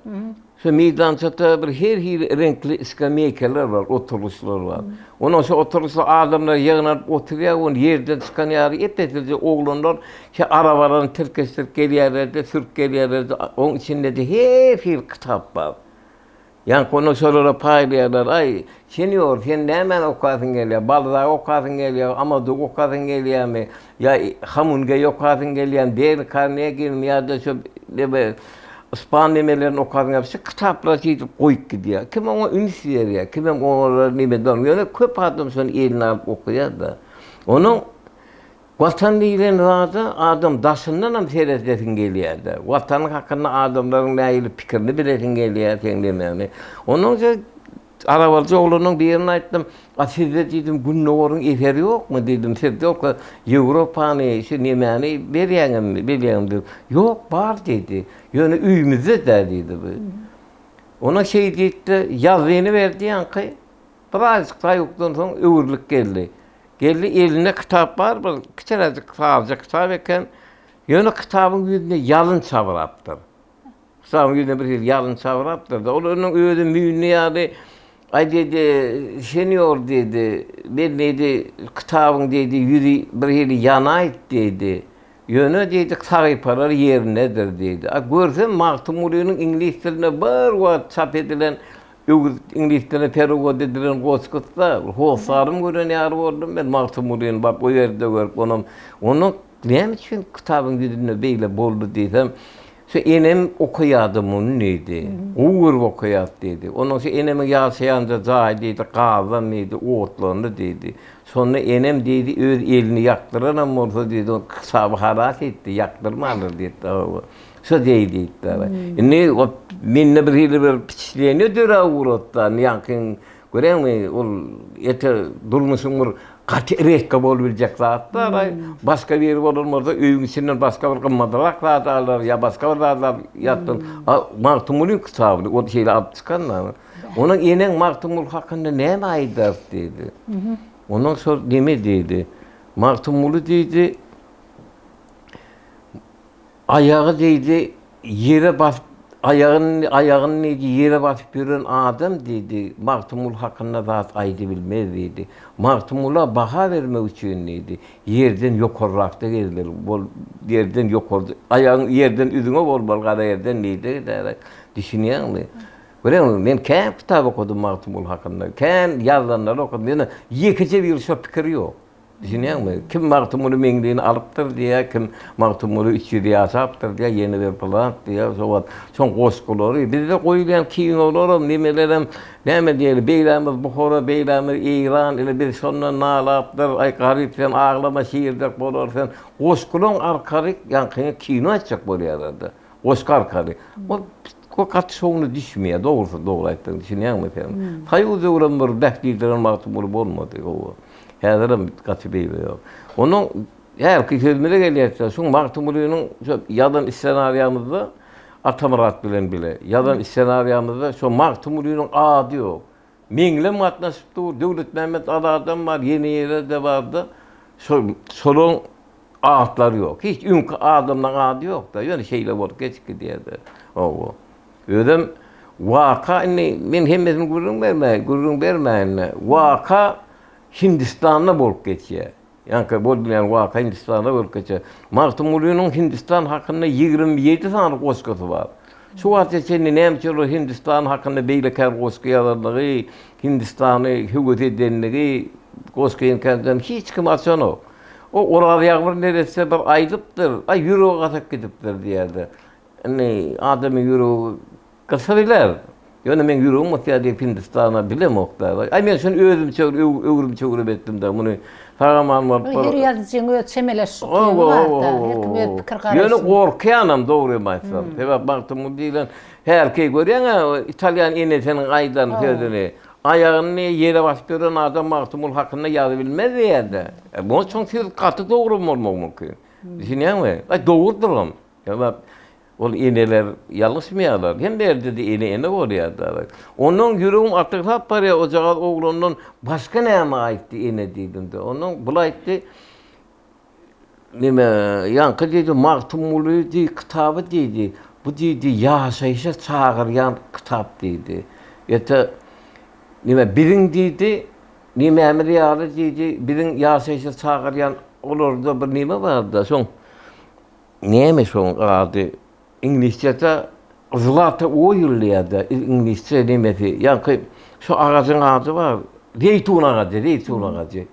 Şu meýdançada bir her hili reňkli skameýkalar bar, oturylyşlar bar. Ondan şu oturylyşda adamlar ýygnanyp oturýar, ony ýerden çykan ýaly ep-eslije oglanlar şu arabalaryny tirkeşdirip gelýärler-de, sürüp gelýärler-de, oň içinde-de her hili kitap bar. Ýaňky ondan şolara paýlaýarlar, Aý, senýor, sen nämäni okasyň gelýär? Balzagy okasyň gelýär, Amadugy okasyň gelýärmi? Ýa Hamungeý okasyň gelýärmi, Deýl Karneginmi ýa-da şu neme ispan nemelerini okasyň gelýärmi? Şu kitaplary şeýdip goýup gidýär. Kim oňa üns berýär, kimem olara neme edýär. Ýöne köp adam şony eline alyp okaýar-da. Onuň Watan diýlen zada adam daşyndanam seredesiň gelýär-de. Watanyň hakynda adamlaryň nähili pikirini bilesiň gelýär seň nemäňi. Ondan soň Arabaljy oglanyň birine aýtdym, A sizde diýdim, Gündogaryň eseri ýokmy diýdim, siz ýogsa Ýewropany, şu nemäni berýäňizmi, bilýäňmi diýdim. Ýok, bar diýdi. Ýöne öýümizde-dä diýdi bu. Ondan şeý diýdi-de, ýazgyny berdi ýaňky. Birazajyk saýgukdan soň öwrülip geldi. Geldi, elinde kitap bar, bir kiçiräjik saryja kitap eken. Ýöne kitabyň ýüzüne ýalyn çabrapdyr. Kitabyň ýüzüne bir hili ýalyn çabrapdyr-da, ol onuň özi müýnli ýaly, Aý diýdi, senýor diýdi, men diýdi, kitabyň diýdi, ýüzi bir hili ýanaýyt diýdi. Ýöne diýdi, sahypalar ýerindedir diýdi. A görsem Magtymgulynyň iňlis dilinde bir wagt çap edilen, öwrüp iňlis diline perewod edilen goşgusy-da, hossarym gören ýaly boldum men Magtymgulyny baryp o ýerde görüp, onam, onuň näme üçin kitabyň ýüzünde beýle boldy diýsem, Şu enem okaýardy muny diýdi. Gowy görüp okaýardy diýdi. Onnoň şu enemiň ýaşaýanja jaýy diýdi, gazdan diýdi, otlandy diýdi. Şonda enem diýdi, öz elini ýakdyranam bolsa diýdi, ol kitaby halas etdi, ýakdyrmandyr diýdi. Hawa. Şo deý diýdi. Indi mende bir hili bir wpečatleniýe döräp ugrady-da, ýaňky Göreňmi, ol ete durmuşyň bir gaty redka bolup biljek zat da, başga biri bolan bolsa öýüň içinden başga bir gymmatrak zat alar ýa başga bir zat alyp ýatdan. A Magtymgulyň kitabyny ol şeýle alyp çykan da. Onuň eneň Magtymguly hakynda näme aýdar diýdi. Ondan şol neme diýdi. Magtymguly diýdi. Aýagy diýdi, ýere basyp, aýagyny, aýagyny diýdi, ýere basyp ýören adam diýdi, Magtymguly hakynda zat aýdybilmez diýdi. Magtymgula baha bermek üçin diýdi, ýerden ýokarrakda gezmeli, bol, ýerden ýokarda, aýagyň ýerden üzňe bolmaly, gara ýerden diýdi, düşünýäňmi? Görýäňmi, men kän kitap okadym Magtymguly hakynda, kän ýazylanlary okadym, ýöne ýekeje bir şo pikir ýok. Düşünýäňmi? Kim Magtymguly Meňlini alypdyr diýýär, kim Magtymguly 300 ýaşapdyr diýýär, ýene bir pylan diýýär. Şo wagt şoň goşgulary, bizde goýulýan kinolaram, nemelerem, näme diýeli, beýlämiz Buhara, beýlämiz Eýran, ine biz şondan nalapdyr, aý garyp sen aglama şirdek bolar sen. Goşgulaň arkaly ýaňkyňy kino etjek bolýarlar-da. Goşgy arkaly. Ol o gaty şowuna düşmeýär, dogrusy dogry aýtsaň, düşünýäňmi sen? Soýuz döwrem bir bäh diýdiren Magtymguly bolmady, hawa. Häzirem gaty beýle ýok. Onuň häzirki sözümize gelýäs-de, şuň Magtymgulynyň şo ýazan ssenariýamyzda Atamyrat bilen bile ýazan ssenariýamyzda şo Magtymgulynyň ady ýok. Meňlem gatnaşyp dur, Döwletmämmet Azadam bar, ýene ýere-de bar-da. Şo şolaryň atlary ýok. Hiç öňki adamlaryň ady ýok-da, ýöne şeýle bolup geçip gidýär-de. Hawa. Özem waka indi men hemmesini gürrüň bermäý, gürrüň bermäýin-de. Waka Hindistanda bolup geçýär. Ýaňky bolup bilýän waka Hindistanda bolup geçýär. Magtymgulynyň Hindistan hakynda 27 sany goşgusy bar. Şu wagta çenli näme üçin olar Hindistan hakynda beýle kän goşgy ýazanlygy, Hindistany höwes edenligi goşgyňkadan hiç kim açanok. O Oraz Ýagmyr neresse bir aýdypdyr, aý ýüregi gatyp gidipdir diýýärdi. Indi adamyň ýüregi Gysa biler. Ýöne meň ýüregim gysýar diýip Hindistana bilemok da. Aý men şuny özümçe öwrüm-çöwrüm etdim-de muny. Sag-aman bolup bir. Her ýazyjyň öz çemeleşiş ukyby bar-da. Her kim öz pikir garaýşyny. Ýöne gorkýanam dogrymy aýtsam. Sebäp Magtymguly diýlen hälki görýäň-ä italýan enesiniň aýdan sözüni. Aýagyny ýere basyp ýören adam Magtymguly hakynda ýazybilmez diýýär-de. Munuň üçin söz gaty dogry bolmagy mümkin. Düşünýäňmi? Aý dogrudyram. Sebäp Ol eneler ýalňyşmaýarlar. Hemme ýerde-de ene ene bolýar-da. Onnoň ýüregim atygsap barýar, ojagaz oglandan başga näme aýtdy ene diýdim-de. Onnoň bul aýtdy, neme, ýaňky diýdi, Magtymguly diý, kitaby diýdi. Bu diýdi, ýaşaýşa çagyrýan kitap diýdi. Ýa-da neme, biziň diýdi, nemämiz ýaly diýdi, biziň ýaşaýşa çagyrýan olarda bir neme bar-da, şoň Näme şoň ady? Iňlisçede zlata oil diýýär-de, iňlisçe nemesi. Ýaňky şo agajyň ady bar. Zeýtun agajy, zeýtun agajy.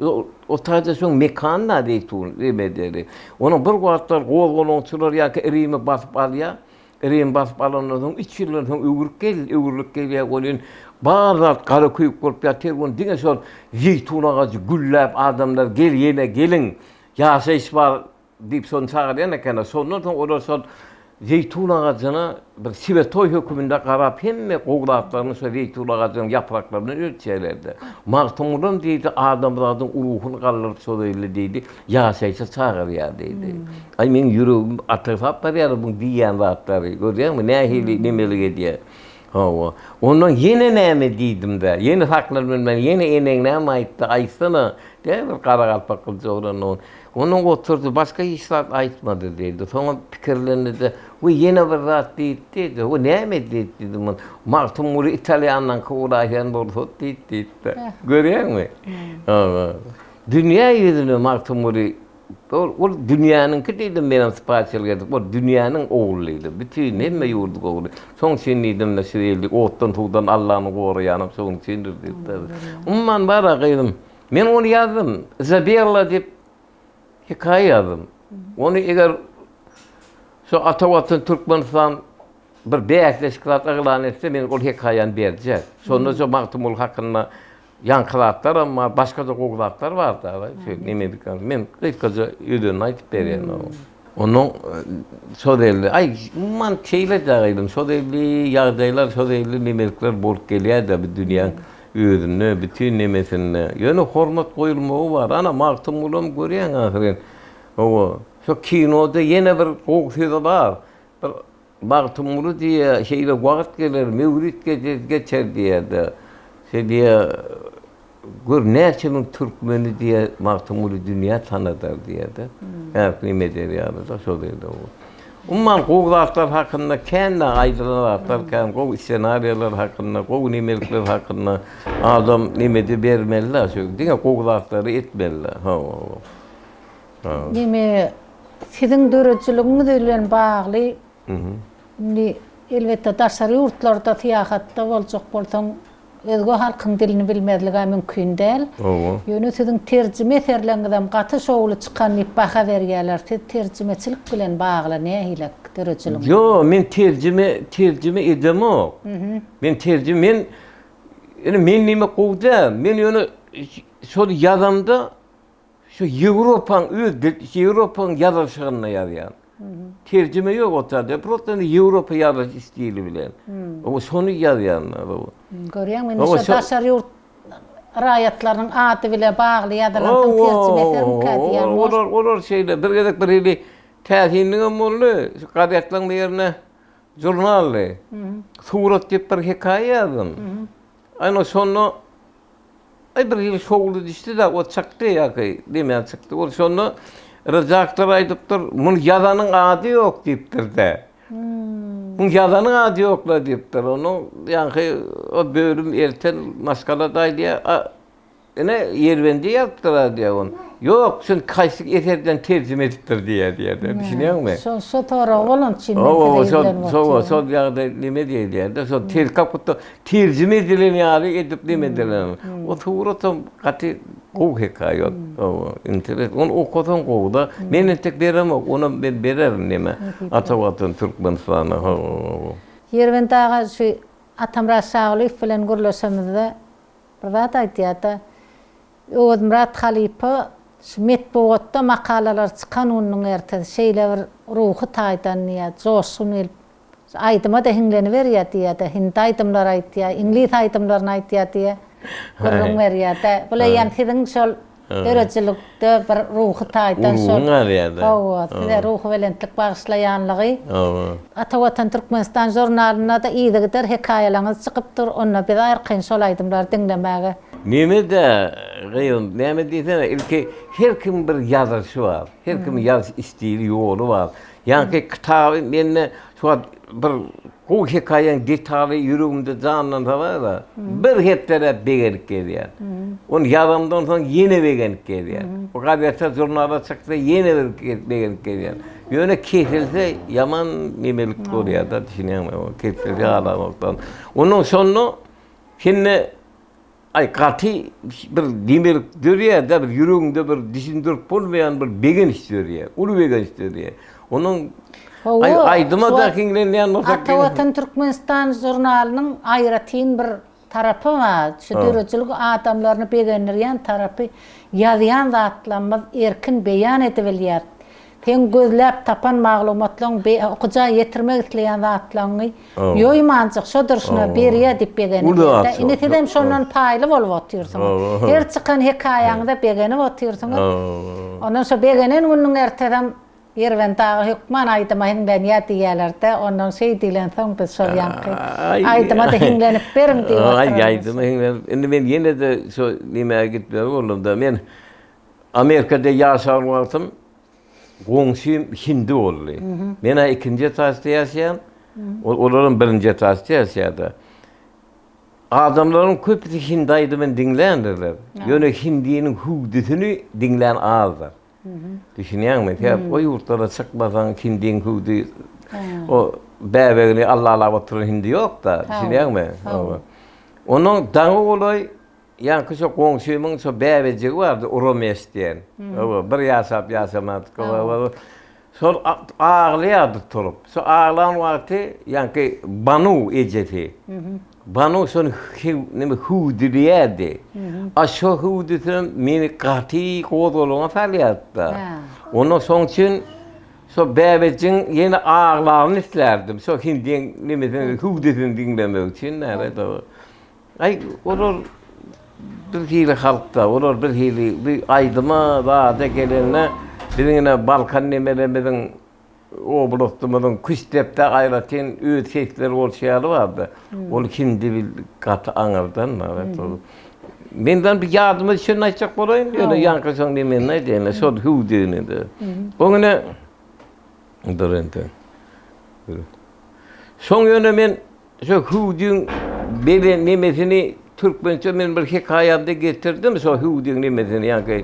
O taýda şoň mekany-da zeýtun nemederi. Onuň bir wagtlar gozgalaňçylar ýaňky Rimi basyp alýar. Rimi basyp alandan soň üç ýyldan soň öwrüp gel, öwrülip gelýär welin bar zat gara köýük bolup ýatyr. Ony diňe şol zeýtun agajy gülläp adamlar gel ýene geliň, ýaşaýyş bar Diýip şony çagyrýan ekenler. Şondan soň olar şol zeýtun agajyna bir swetoý höküminde garap hemme gowy zatlaryny şo zeýtun agajynyň ýapraklaryndan ölçýärlerdi. Magtymgulam diýdi adamzadyň ruhuny galdyryp şol ýerde diýdi ýaşaýşa çagyrýar diýdi. Aý meň ýüregim atygsap barýar muň diýýän zatlary. Görýäňmi nähili nemelik edýär. Hawa. Ondan ýene näme diýdim-dä. Ýene saklanyp bilmän ýene eneň näme aýtdy aýtsana. Dä bir garagalpak gylyç oglan ol. Onuň oturdy, başga hiç zat aýtmady diýdi. Soňam pikirlendi-de, We, ýene bir zat diýdi diýdi. We, näme diýdi diýdim. Ol, Magtymguly italýandan kowlaýan bolsady diýdi diýdi-de. Görýäňmi? Hawa. Dünýä ýüzüne Magtymguly, ol, ol dünýäniňki diýdim menem sypaýyçylyk edip, ol dünýäniň ogly diýdim. Bütin, hemme ýurduň ogly. Şoň üçin diýdim-de, şu ýerde otdan-suwdan Allanyň goraýanam şonuň üçindir diýip-de. Umuman bar-a gyzym, Men ony ýazdym. Izabella diýip hekaýa ýazdym. Ony eger şu Ata Watan Türkmenistan bir bäsleşik zat yglan etse, men ol hekaýany berjek. Şonda şu Magtymguly hakynda ýaňky zatlaram bar, başga-da gowy zatlar bar-da. Men gysgaça özenini aýdyp berýän. Onuň şo zelli, aý, umuman şeýle-dä gyzym, şo zelli ýagdaýlar, şo zelli nemelikler bolup gelýär-dä bu dünýäň özünde, bütin nemesinde. Ýöne hormat goýulmagy bar. Ana, Magtymgulam görýäň ahyryn. Hawa, şo kinoda ýene bir gowy sözi bar. Bir Magtymguly diýýär, şeýle wagt geler, möwrit geçer diýýär-de. Şeý diýýär, gör näçe müň türkmeni diýýär, Magtymguly dünýä tanadar diýýär-de. Häzirki neme eder ýaly-da şol ýerde. Umuman gowy zatlar hakynda kän-de aýdylan zatlar kän, gowy ssenariýalar hakynda, gowy nemelikler hakynda adam nemede bermeli-de, şu diňe gowy zatlary etmeli-de. Hawa. Neme, siziň döredijiligiňiz bilen bagly indi elbetde daşary ýurtlarda syýahatda boljak bolsaň özge halkyň dilini bilmezlig-ä mümkin däl. Ýöne siziň terjime eserleriňizem gaty şowly çykan diýip baha berýärler. Siz terjimeçilik bilen bagly nähili döredijiligiňiz? Ýok, men terjime terjime edemok. Men terjime men indi men diýmek gowy däl. Men ýöne şol ýazamda Şu Ýewropaň öz Ýewropaň ýazylyşygynda ýazýan. Terjime ýok o taýda. Prosta indi Ýewropa ýazylyş stili bilen. Oba şony ýazýan. Görýäňmi indi şo daşary ýurt raýatlarynyň ady bile bagly ýazylansoň terjime esermikä diýýän. Olar olar şeýle bir gezek bir hili täsinligem boldy. Şu gazetleň bir ýerine žurnaldy. Surat diýip bir hekaýa ýazdym. Aýna şonda Aý bir hili şowly düşdi-de, o çykdy ýa-ki diýmän çykdy. Ol şonda redaktor aýdypdyr, muny ýazanyň ady ýok diýipdir-de. Muny ýazanyň ady ýok-la diýipdir. Onuň ýaňky o bölüm erten maşgala-da aýdýar, a ine Ýerbendi ýazypdyr-a diýýär ony. Ýok, şuny haýsy eserden terjime edipdir diýýär diýýär-de. Düşünýäňmi? Şo şo sorag bolan üçin men size ýüzlenip otyryn. Şo şol ýagdaý neme diýilýär-de, şo ter kak budda terjime edilen ýaly edip neme edilen. O suratam gaty gowy hekaýa. Hawa, interes. Ony okasaň gowy-da. Men entek beremok, onam men bererin neme. Ata Watan Türkmenistana. Hawa. Ýerbent aga şu Atamyrat Şagulyýew bilen gürleşemizde bir zat aýdýar-da, Öwezmyrat halypa şu metbugatda makalalar çykan gününiň ertesi şeýle bir ruhy taýdan diýýär, joşgun gelip, şu aýdyma-da hiňleniberýär diýýär-de, hindi aýdymlary aýdýar, iňlis aýdymlaryny aýdýar diýýär, gürrüň berýär-de. Bul eýýäm siziň şol döredijilikde bir ruhy taýdan şol, hawa, size ruhubelentlik bagyşlaýanlygy. Ata Watan Türkmenistan žurnalynda-da yzygider hekaýalaryňyz çykyp dur, onda biz arkaýyn şol aýdymlary diňlemäge. Neme-dä, gyzym, näme diýsene, ilki her kimiň bir ýazyşy bar, her kimiň ýazyş stili, ýoly bar. Ýaňky kitaby mende şu wagt bir gowy hekaýaň detaly ýüregimde janlansa bar-a, bir hepdeläp begenip gezýän. Ony ýazamdan soň ýene begenip gezýän. O gazete, žurnala çyksa ýene bir begenip gezýän. Ýöne kesilse ýaman nemelik bolýar-da, düşünýäňmi? Kesilse halanokdan. Onnoň şonda Sende aý gaty bir demirlik dörýär-de, bir ýüregiňde bir düşündirip bolmaýan bir begenç dörýär, uly begenç dörýär. Onuň aý aýdyma-da hiňlenýän bolsak. Ata Watan Türkmenistan žurnalynyň aýratyn bir tarapy bar. Şu döredijilik adamlaryny begendirýän tarapy ýazýan zatlarymyz erkin beýan edibilýär. Seň gözläp tapan maglumatlaň be okyja ýetirmek isleýän zatlaňy ýoýmanjyk şo durşuna berýä diýip begenilýär-dä. Indi sizem şondan paýly bolup otyrsyňyz. Her çykan hekaýaňyza begenip otyrsyňyz. Ondan şo begenen günüň ertesem Ýerbent aga hökman aýdyma hiňlenýä diýýäler-dä. Ondan şeý diýlensoň biz şol ýaňky aýdyma-da hiňlenip beriň diýip oturarys. Aý aýdyma hiňlenip indi men ýene-de şo nimäge gitmeli boldum-da. Men Amerikada ýaşan wagtym goňşym hindi boldy. Men-ä ikinji etažda ýaşaýan, olaram birinji etažda ýaşaýardy. Adamlaryň köpüsi hindi aýdymyny diňländirler. Ýöne hindiniň hüwdüsini diňlän azdyr. Düşünýäňmi? Sebäp o ýurtlara çykmasaň hindiň hüwdi o bäbegini allalap oturan hindi ýok-da. Düşünýäňmi? Onuň daňy golaý Ýaňky şo goňşymyň şo bäbejigi bardy, Urameş diýen. Hawa, bir ýaşap ýaşamadyk. Şol aglaýardy turup. Şo aglan wagty ýaňky Banu ejesi. Banu şony neme hüwdüleýärdi. A şo hüwdüsem meni gaty gozgalaňa salýardy-da. Ondan şoň üçin şo bäbejigiň ýene aglagyny islärdim. Şo hindiň nemesini hüwdüsini diňlemek üçin. Aý, olar bir hili halk-da, olar bir hili bir aýdyma, zada gelende biziň ine Balkan nemelerimiziň, oblastymyzyň Küştdepdä aýratyn öz sesleri bolşy ýaly bardy. Ol hindi bil gaty aňyrdan bar. Menden bir ýadyma düşenini aýtjak bolaýyn, ýöne ýaňky şoň nemenini aýdaýyn, şol hüwdügini-de. Oň ine dur indi. Şoň ýöne men Şo hüwdüň beren nemesini türkmençe men bir hekaýamda getirdim şo hüwdüň nemesini ýaňky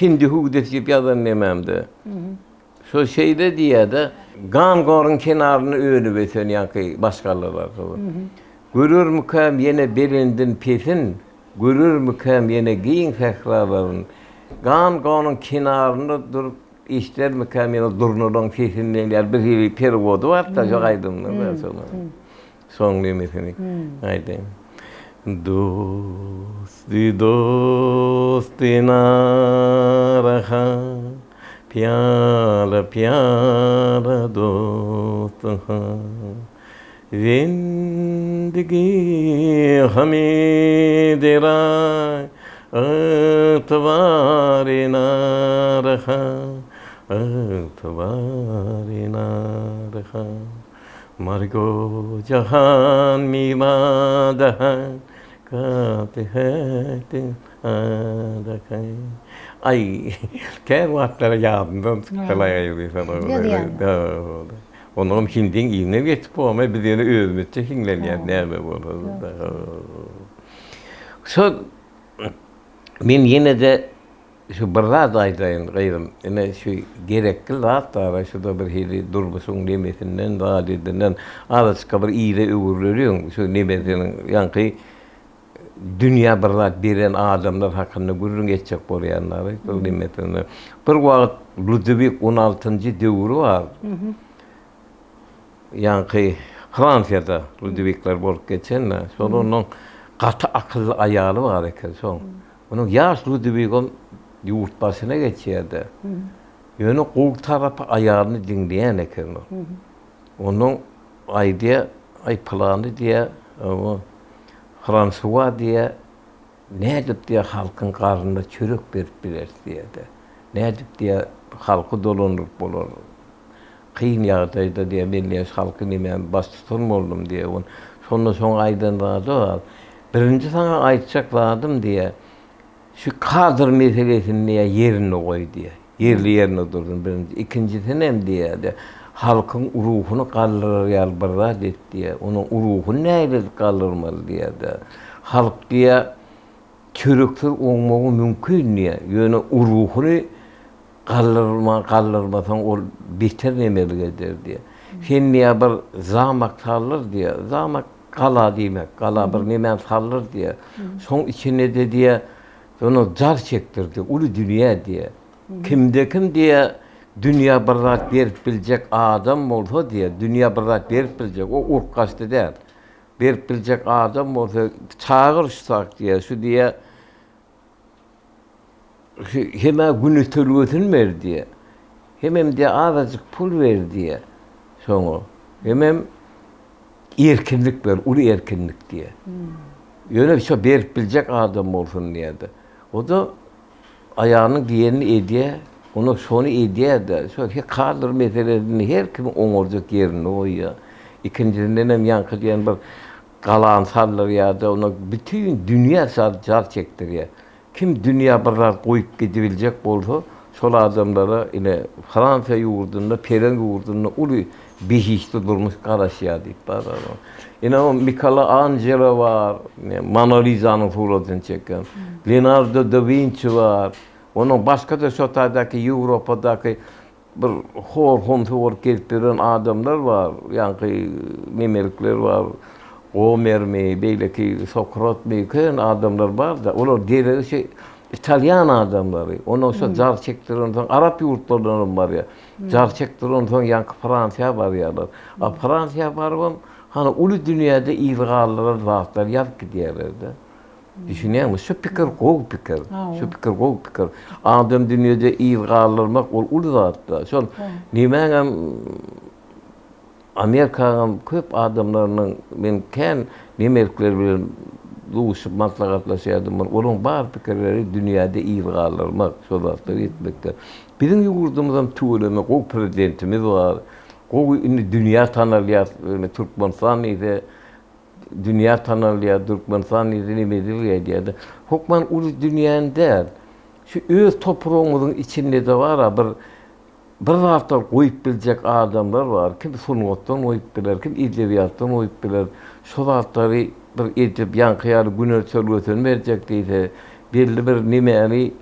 hindi hüwdüsi diýip ýazan nemämde. Şo şeýle diýýär-de, Gangoryň kenarynda önüp ösen ýaňky başgalalar. Görermikäm ýene belendin pesin, görermikäm ýene giň sähralaryn. Gangonyň kenarynda durup Eşidermikäm ýene durnalaň sesini diýen ýaly bir hili perewody bar-da şo aýdymda şonuň. Şoň nemesini aýdaýyn. Dosti dosti na raha Pyýala pyýala dost ha Zindigi hame dera Ygtybary na raha Ygtybary na raha Margo jahan mi badahan Katy hä Aý, kän wagtlar ýadymdan çykdy-laý. Onam hindiň yzyna geçip bolmaý, biz ýöne özümizçe hiňlenýäs näme bolsa-da. Şol men ýene-de. Şu bir zat aýdaýyn gyzym, ine şu gerekli zat bar-a, şu-da bir hili durmuşyň nemesinden, zadydinden azajykka bir yza öwrüleliň, şu nemesiniň ýaňky dünýä bir zat beren adamlar hakynda gürrüň etjek bolýanlary, şol nemesinde. Bir wagt Ludowik on altynjy döwri bar. Ýaňky Fransiýada Ludowikler bolup geçen-de, şol onuň gaty akylly aýaly bar eken şoň. Onuň ýaş Ludowigem ýurt başyna geçýär-de. Ýöne gowy tarapy aýalyny diňleýän eken ol. Onnoň aýdýar, aý pylany diýýär, oba, Fransua diýýär, nädip diýýär halkyň garnyna çörek berip bileris diýýär-de. Nädip diýýär halky dolandyryp bolar. Kyn ýagdaýda diýýär, men diýýär şu halky nemäm baştutan boldum diýýär. Şonda şoň aýdan zady bar. Birinji saňa aýtjak zadym diýýär, şu kadr meselesini diýýär ýerinde goý diýýär. Ýerli ýerinde dursun birinji. Ikinjisinem diýýär-de, halkyň ruhuny galdyrar ýaly bir zat et diýýär. Onuň ruhuny nähili edip galdyrmaly diýýär-de. Halk diýýär, çöreksiz oňmagy mümkin diýýär. Ýöne ruhuny Galdyrma, galdyrmasaň ol beter nemelik eder diýýär. Sen diýýär bir zamak saldyr diýýär. Zamak gala diýmek, gala bir nemäni saldyr diýýär. Şoň içinde-de diýýär, ony jar çekdir diýýär, uly dünýä diýýär. Kimde-kim diýýär, dünýä bir zat berip biljek adam bolsa diýýär, dünýä bir zat berip biljek, o urup-gaçdy däl. Berip biljek adam bolsa, çagyr şu tak diýýär, şu diýýär, Hem-ä gün ötelgesini ber diýýär. Hemem diýýär, azajyk pul ber diýýär şoňa. Hemem erkinlik ber, uly erkinlik diýýär. Ýöne şo berip biljek adam bolsun diýýär-de. O-da aýalynyň diýenini edýär, onda şony edýär-de, şo kadr meselesini her kimiň oňarjak ýerinde goýýar. Ikinjisindenem ýaňky diýen bir Galany saldyrýar-da, onda bütin dünýä jar çekdirýär. Kim dünýä bir zat goýup gidibiljek bolsa, şol adamlara ine Fransiýa ýurdunda, pereň ýurdunda uly behişdi durmuş garaşýar diýip bar. Ine o Mikalanjelo bar, Mona Lizanyň suratyny çeken, Leonardo da Winçi bar, onuň başga-da şo taýdaky Ýewropadaky Bir hor-homsy bolup gezip ýören adamlar bar, ýaňky memelikler bar, Gomermi, beýleki Sokratmy, kän adamlar bar-da, olar deregi şu italýan adamlary. Ondan şo jar çekdirensoň arap ýurtlaryndan hem barýar. Jar çekdirensoň ýaňky Fransiýa barýarlar. A Fransiýa barybam, hany uly dünýäde yz galdyran zatlary ýazyp gidýärler-de. Düşünýäňmi? Şu pikir gowy pikir. Şu pikir gowy pikir. Adam dünýede yz galdyrmak ol uly zatda. Şol nemäňem Amerikaňam köp adamlarynyň men kän nemerkler bilen duşup maslahatlaşýardym. Olaryň bar pikirleri dünýäde yz galdyrmak, şol zatlary etmekde. Biziň ýurdumyzam tüweleme gowy prezidentimiz bar. Gowy indi dünýä tanalýar. Türkmenistan diýse Dünýä tanalýar, Türkmenistan diýse nemedil gelýär-de. Hökman uly dünýäni däl, şu öz topragymyzyň içinde-de bar-a bir bir zatlar goýup biljek adamlar bar. Kim sungatdan goýup biler, kim edebiýatdan goýup biler. Şo zatlary bir edip, ýaňky ýaly güne çölgesini berjek diýse, belli bir nemäni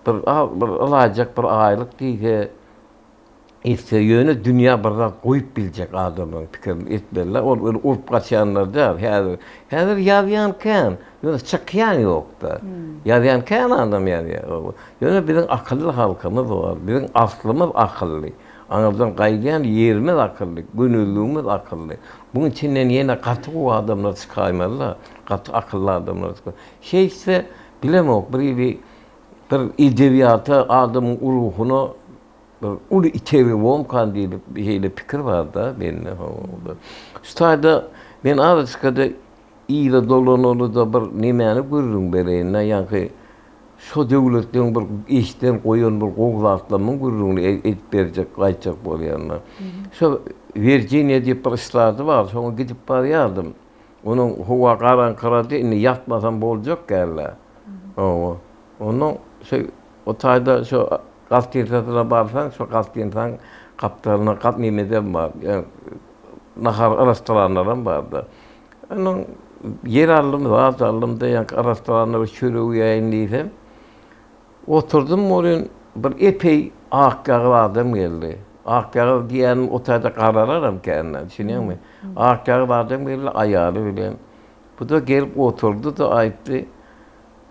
bir bir alaýjak bir aýlyk diýse, Etse, ýöne dünýä bir zat goýup biljek adamlaryň pikirini etmeliler. Ol öli urup gaçýanlar däl. Häzir, häzir ýazýan kän, ýöne çykýan ýok-da. Ýazýan kän adam ýazýar. Ýöne biziň akylly halkymyz bar. Biziň aslymyz akylly. Aňyrdan gaýdýan ýerimiz akylly, gönezligimiz akylly. Buň içinden ýene gaty gowy adamlar çykaýmaly-da. Gaty akylly adamlar çykaýmaly. Şeýtse, bilemok, bir hili bir edebiýata, adamyň ruhuna Bir uly itergi bomkan diýlip şeýle pikir bar-da mende. Şu taýda men azajykada yza dolanaly-da bir nemäni gürrüň bereýin-dä, ýaňky şo döwletleň bir eşden goýan bir gowy zatlarymyň gürrüňini edip berjek, aýtjak bolýan-da. Şo Wirjiniýa diýip bir ştady bar, şoňa gidip barýardym. Onuň howa garaňkyrady, indi ýatmasam boljak däl-dä. Hawa. Onnoň şo o taýda şo Gastinisasyna barsaň, şo gastinisaň gapdalynda gat nemedem bar, nahar restoranlaram bar-da. Onnoň ýer aldym, zat aldym-da, ýaňky restoranda bir çörek iýäýin diýsem. Oturdym welin bir epeý akýagyz adam geldi. Akýagyz diýýänim o taýda garalaram kän-dä, düşünýäňmi? Akýagyz adam geldi aýaly bilen. Bu-da gelip oturdy-da aýtdy,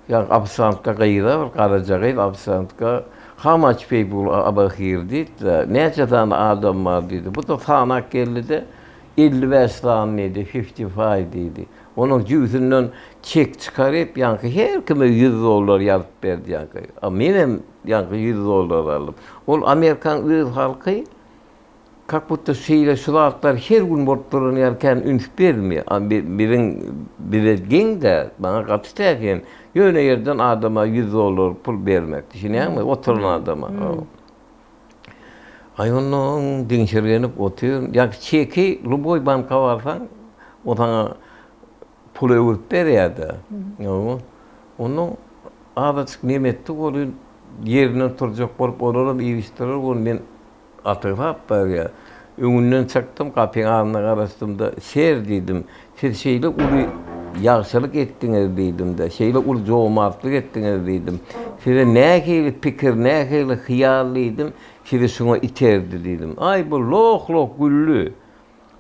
Ýa ofisantka gyza bir garaja gyz ofisantka How much people are here diýdi-de, näçe sany adam bar diýdi. Bu-da sanap geldi-de, 55 sany diýdi, fifty five diýdi. Onuň jübüsinden çek çykaryp, ýaňky her kime ýüz dollar ýazyp berdi ýaňky. A menem ýaňky ýüz dollar aldym. Ol Amerikanyň öz halky Kak budda şeýle şu zatlar her gün bolup duran ýaly kän üns bermeýär. A biziň bize geň-dä, maňa gaty täsin. Ýöne ýerden adama ýüz dollar pul bermek, düşünýäňmi? Oturan adama. Aý onnoň diňşirgenip otyryn. Ýa çeki lýuboý banka barsaň, o saňa pul öwürip berýär-dä. Onnoň azajyk neme etdi welin, ýerinden turjak bolup olaram iýişdirer welin men Atygsap barýar. Öňünden çykdym, gapyň agzynda garaşdym-da, Ser, diýdim, siz şeýle uly ýagşylyk etdiňiz diýdim-de, şeýle uly jomartlyk etdiňiz diýdim. Size nähili pikir, nähili hyýal diýdim, sizi şuňa iterdi diýdim. Aý, bu loh-loh güldi.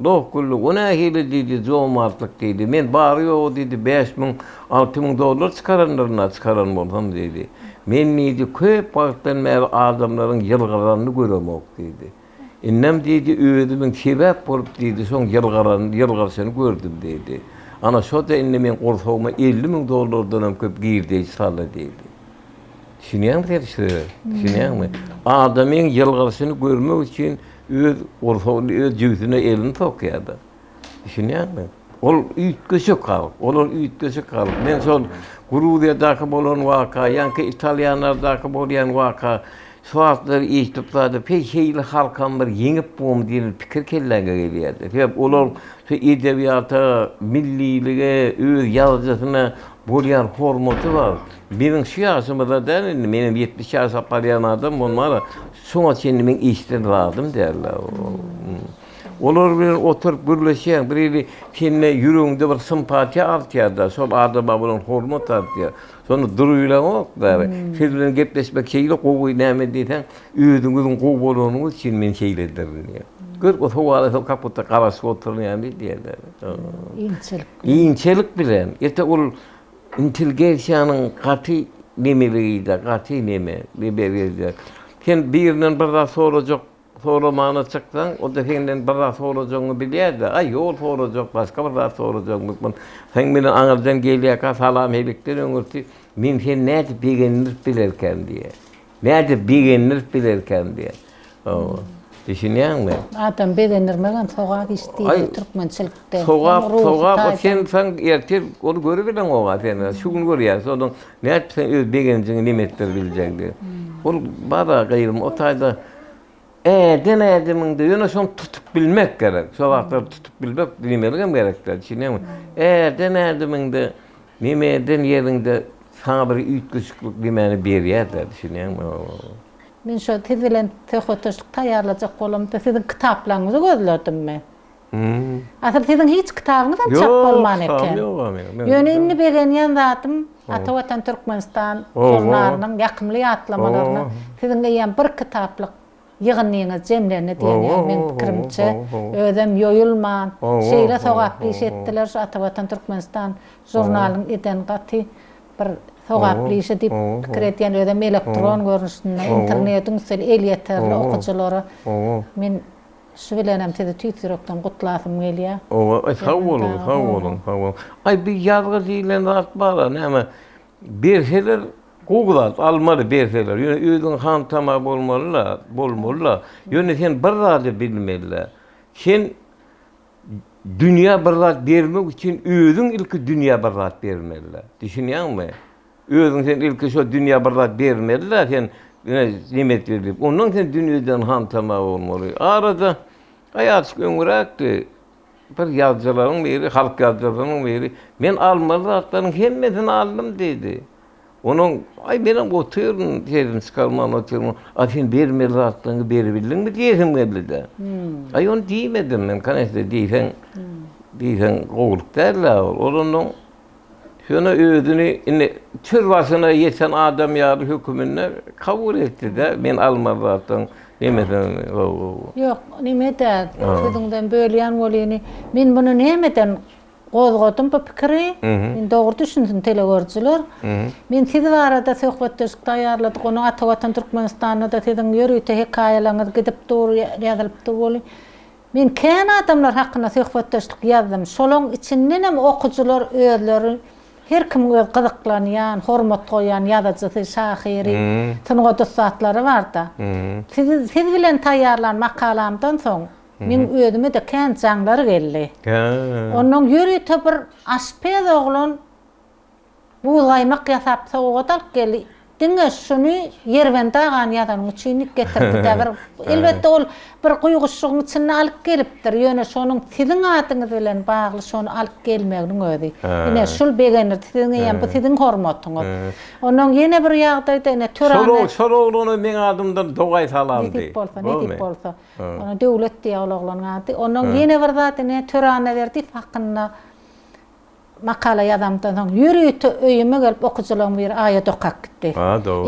Doh güldi, o nähili diýdi, jomartlyk diýdi. Men bary-ýogy diýdi, 5000, 6000 dollar çykarandyryn-a, çykaran bolsam diýdi. Men diýdi, köp wagtdan bäri adamlaryň ýylgyranyny göremok diýdi. Indem diýdi, özümiň sebäp bolup diýdi, şoň ýylgyranyny, ýylgyrşyny gördüm diýdi. Ana şo-da indi meň gursagyma 50 müň dollardanam köp girdeýji saldy diýdi. Düşünýäňmi sen şu söze? Düşünýäňmi? Adamyň ýylgyrşyny görmek üçin öz gursagyny, öz jübüsine elini sokýar-da. Düşünýäňmi? Ol üýtgeşik halk. Olar üýtgeşik halk. Men şol Gruziýadaky bolan waka, ýaňky italýanlardaky bolýan waka, şu zatlary eşidip zady, peý şeýle halkam bir ýeňip bomy diýen pikir kelläňe gelýär-de. Sebäp olar şu edebiýata, millilige, öz ýazyjysyna bolýan hormaty bar. Biziň şu ýaşymyzda däl indi, menem 70 ýaşap barýan adam bolmara, şoňa çenli meň eşiden zadym däl-ä. Olar bilen oturyp gürleşýäň, bir hili sende ýüregiňde bir simpatiýa artýar-da, şol adama bolan hormat artýar. Şonda durubileňok bäri. Siz bilen gepleşmek şeýle gowy, näme diýseň, özüňiziň gowy bolanyňyz üçin men şeýledirin diýýär. Gör, o sowala soň kak budda garaşyp oturyn ýaly diýýärler. Inçelik. Inçelik bilen. Erte ol Intelligensiýanyň gaty nemeligi-de, gaty neme, berýär. Sen birinden bir zat sorajak, soramana çyksaň, o-da senden bir zat sorajagyňy bilýär-de, aý, ýol sorajak, başga bir zat sorajak mümkin. Seň bilen aňyrdan gelýärkä salam-helikden öňürti, men seni nädip begendirip bilerkäm diýýär. Nädip begendirip bilerkäm diýýär. Hawa. Düşünýäňmi? Adam begendirmegem sogap iş diýilýär türkmençilikde. Sogap, sogap, o sen sen ertir ony görübileňok-a sen. Şu gün görýäň, soň nädip sen öz begenjiňi neme etdirip biljek diýip. Ol bar-a gyzym, o taýda äden ädimiňde ýöne şony tutup bilmek gerek. Şo wagtlar tutup bilmek diýmeligem gerek däl, düşünýäňmi? Äden ädimiňde neme eden ýeriňde saňa bir üýtgeşiklik nemäni berýär-dä, düşünýäňmi? Men şo siz bilen söhbetdeşlik taýýarlajak bolamda siziň kitaplaryňyzy gözledim men. Asyl siziň hiç kitabyňyzam çap bolman eken. Ýöne indi begenýän zadym Ata Watan Türkmenistan žurnalynyň ýakymly ýatlamalaryna siziň eýýäm bir kitaplyk ýygyndyňyz jemlendi diýen ýaly meň pikirimçe özem ýoýulman şeýle sogaply iş etdiler şu Ata Watan Türkmenistan žurnalynyň eden gaty bir sogaply işi diýip pikir edýän özem elektron görnüşinde internetiň üsti elýeterli okyjylara men şu bilenem sizi tüýs ýürekden gutlasym gelýär. Owa aý sag boluň sag boluň sag boluň. Aý bir ýazgy diýlen zat bar-a näme berseler gowy zat almaly berseler ýöne özüň hantama bolmaly-la bolmaly-la ýöne sen bir zady bilmeli-le sen Dünýä bir zat bermek üçin özüň ilki dünýä bir zat bermeli-dä. Düşünýäňmi? Özüň sen ilki şo dünýä bir zat bermeli-dä, sen ine neme etmeli diýip. Ondan sen dünýeden hantama bolmaly. Arada aýajyk öňräkdi. Bir ýazyjylaryň biri, halk ýazyjylarynyň biri, men almaly zatlaryň hemmesini aldym diýdi. Onuň, Aý, menem otyryn, sesimi çykarman otyryn. A sen bermeli zatlaryňy beribildiňmi diýesim geldi-de. Aý, ony diýmedim men, koneçne, diýseň, diýseň gowulyk däl-dä ol. Ol onnoň Şonda özüni indi çöl başyna ýeten adam ýaly höküminde kabul etdi-de, men almaz zatlaryň nemesini. Ýok, neme-dä, sözüňden bölýän welini, men muny nämeden gozgadym bu pikiri, men dogry düşünsin telegörüjiler. Men siz barada söhbetdeşlik taýýarladyk, onuň Ata Watan Türkmenistanda-da siziň ýörite hekaýalaryňyz gidip dur, ýazylyp dur welin, Men kän adamlar hakynda söhbetdeşlik ýazdym. Şolaň içindenem okyjylar özleri her kimiň öz gyzyklanýan, hormat goýýan ýazyjysy, şahyry, sungat ussatlary bar-da. Siz siz bilen taýýarlan makalamdan soň meň özüme-de kän jaňlar geldi. Onnoň ýörite bir aşpez oglan Buzgaýmak ýasap sowgat alyp geldi. Diňe şuny Ýerbent agany ýazanyň üçin diýip getirdi-dä. Bir, elbetde ol bir guýguşlygyň içinde alyp gelipdir. Ýöne şonuň siziň adyňyz bilen bagly şony alyp gelmeginiň özi. Ine, şul begendirdi. Siziň eýýäm bu siziň hormatyňyz. Onnoň ýene bir ýagdaýda ine Törane. Şol, şol oglana meň adymdan dogaý salam diý. Nesip bolsa, nesip bolsa. Ona Döwlet diýýär ol oglanyň ady. Onnoň ýene bir zat ine Töre Annaberdiýew hakynda Makala ýazamdan soň ýörite öýüme gelip okyjylaryň biri aýat okap gitdi.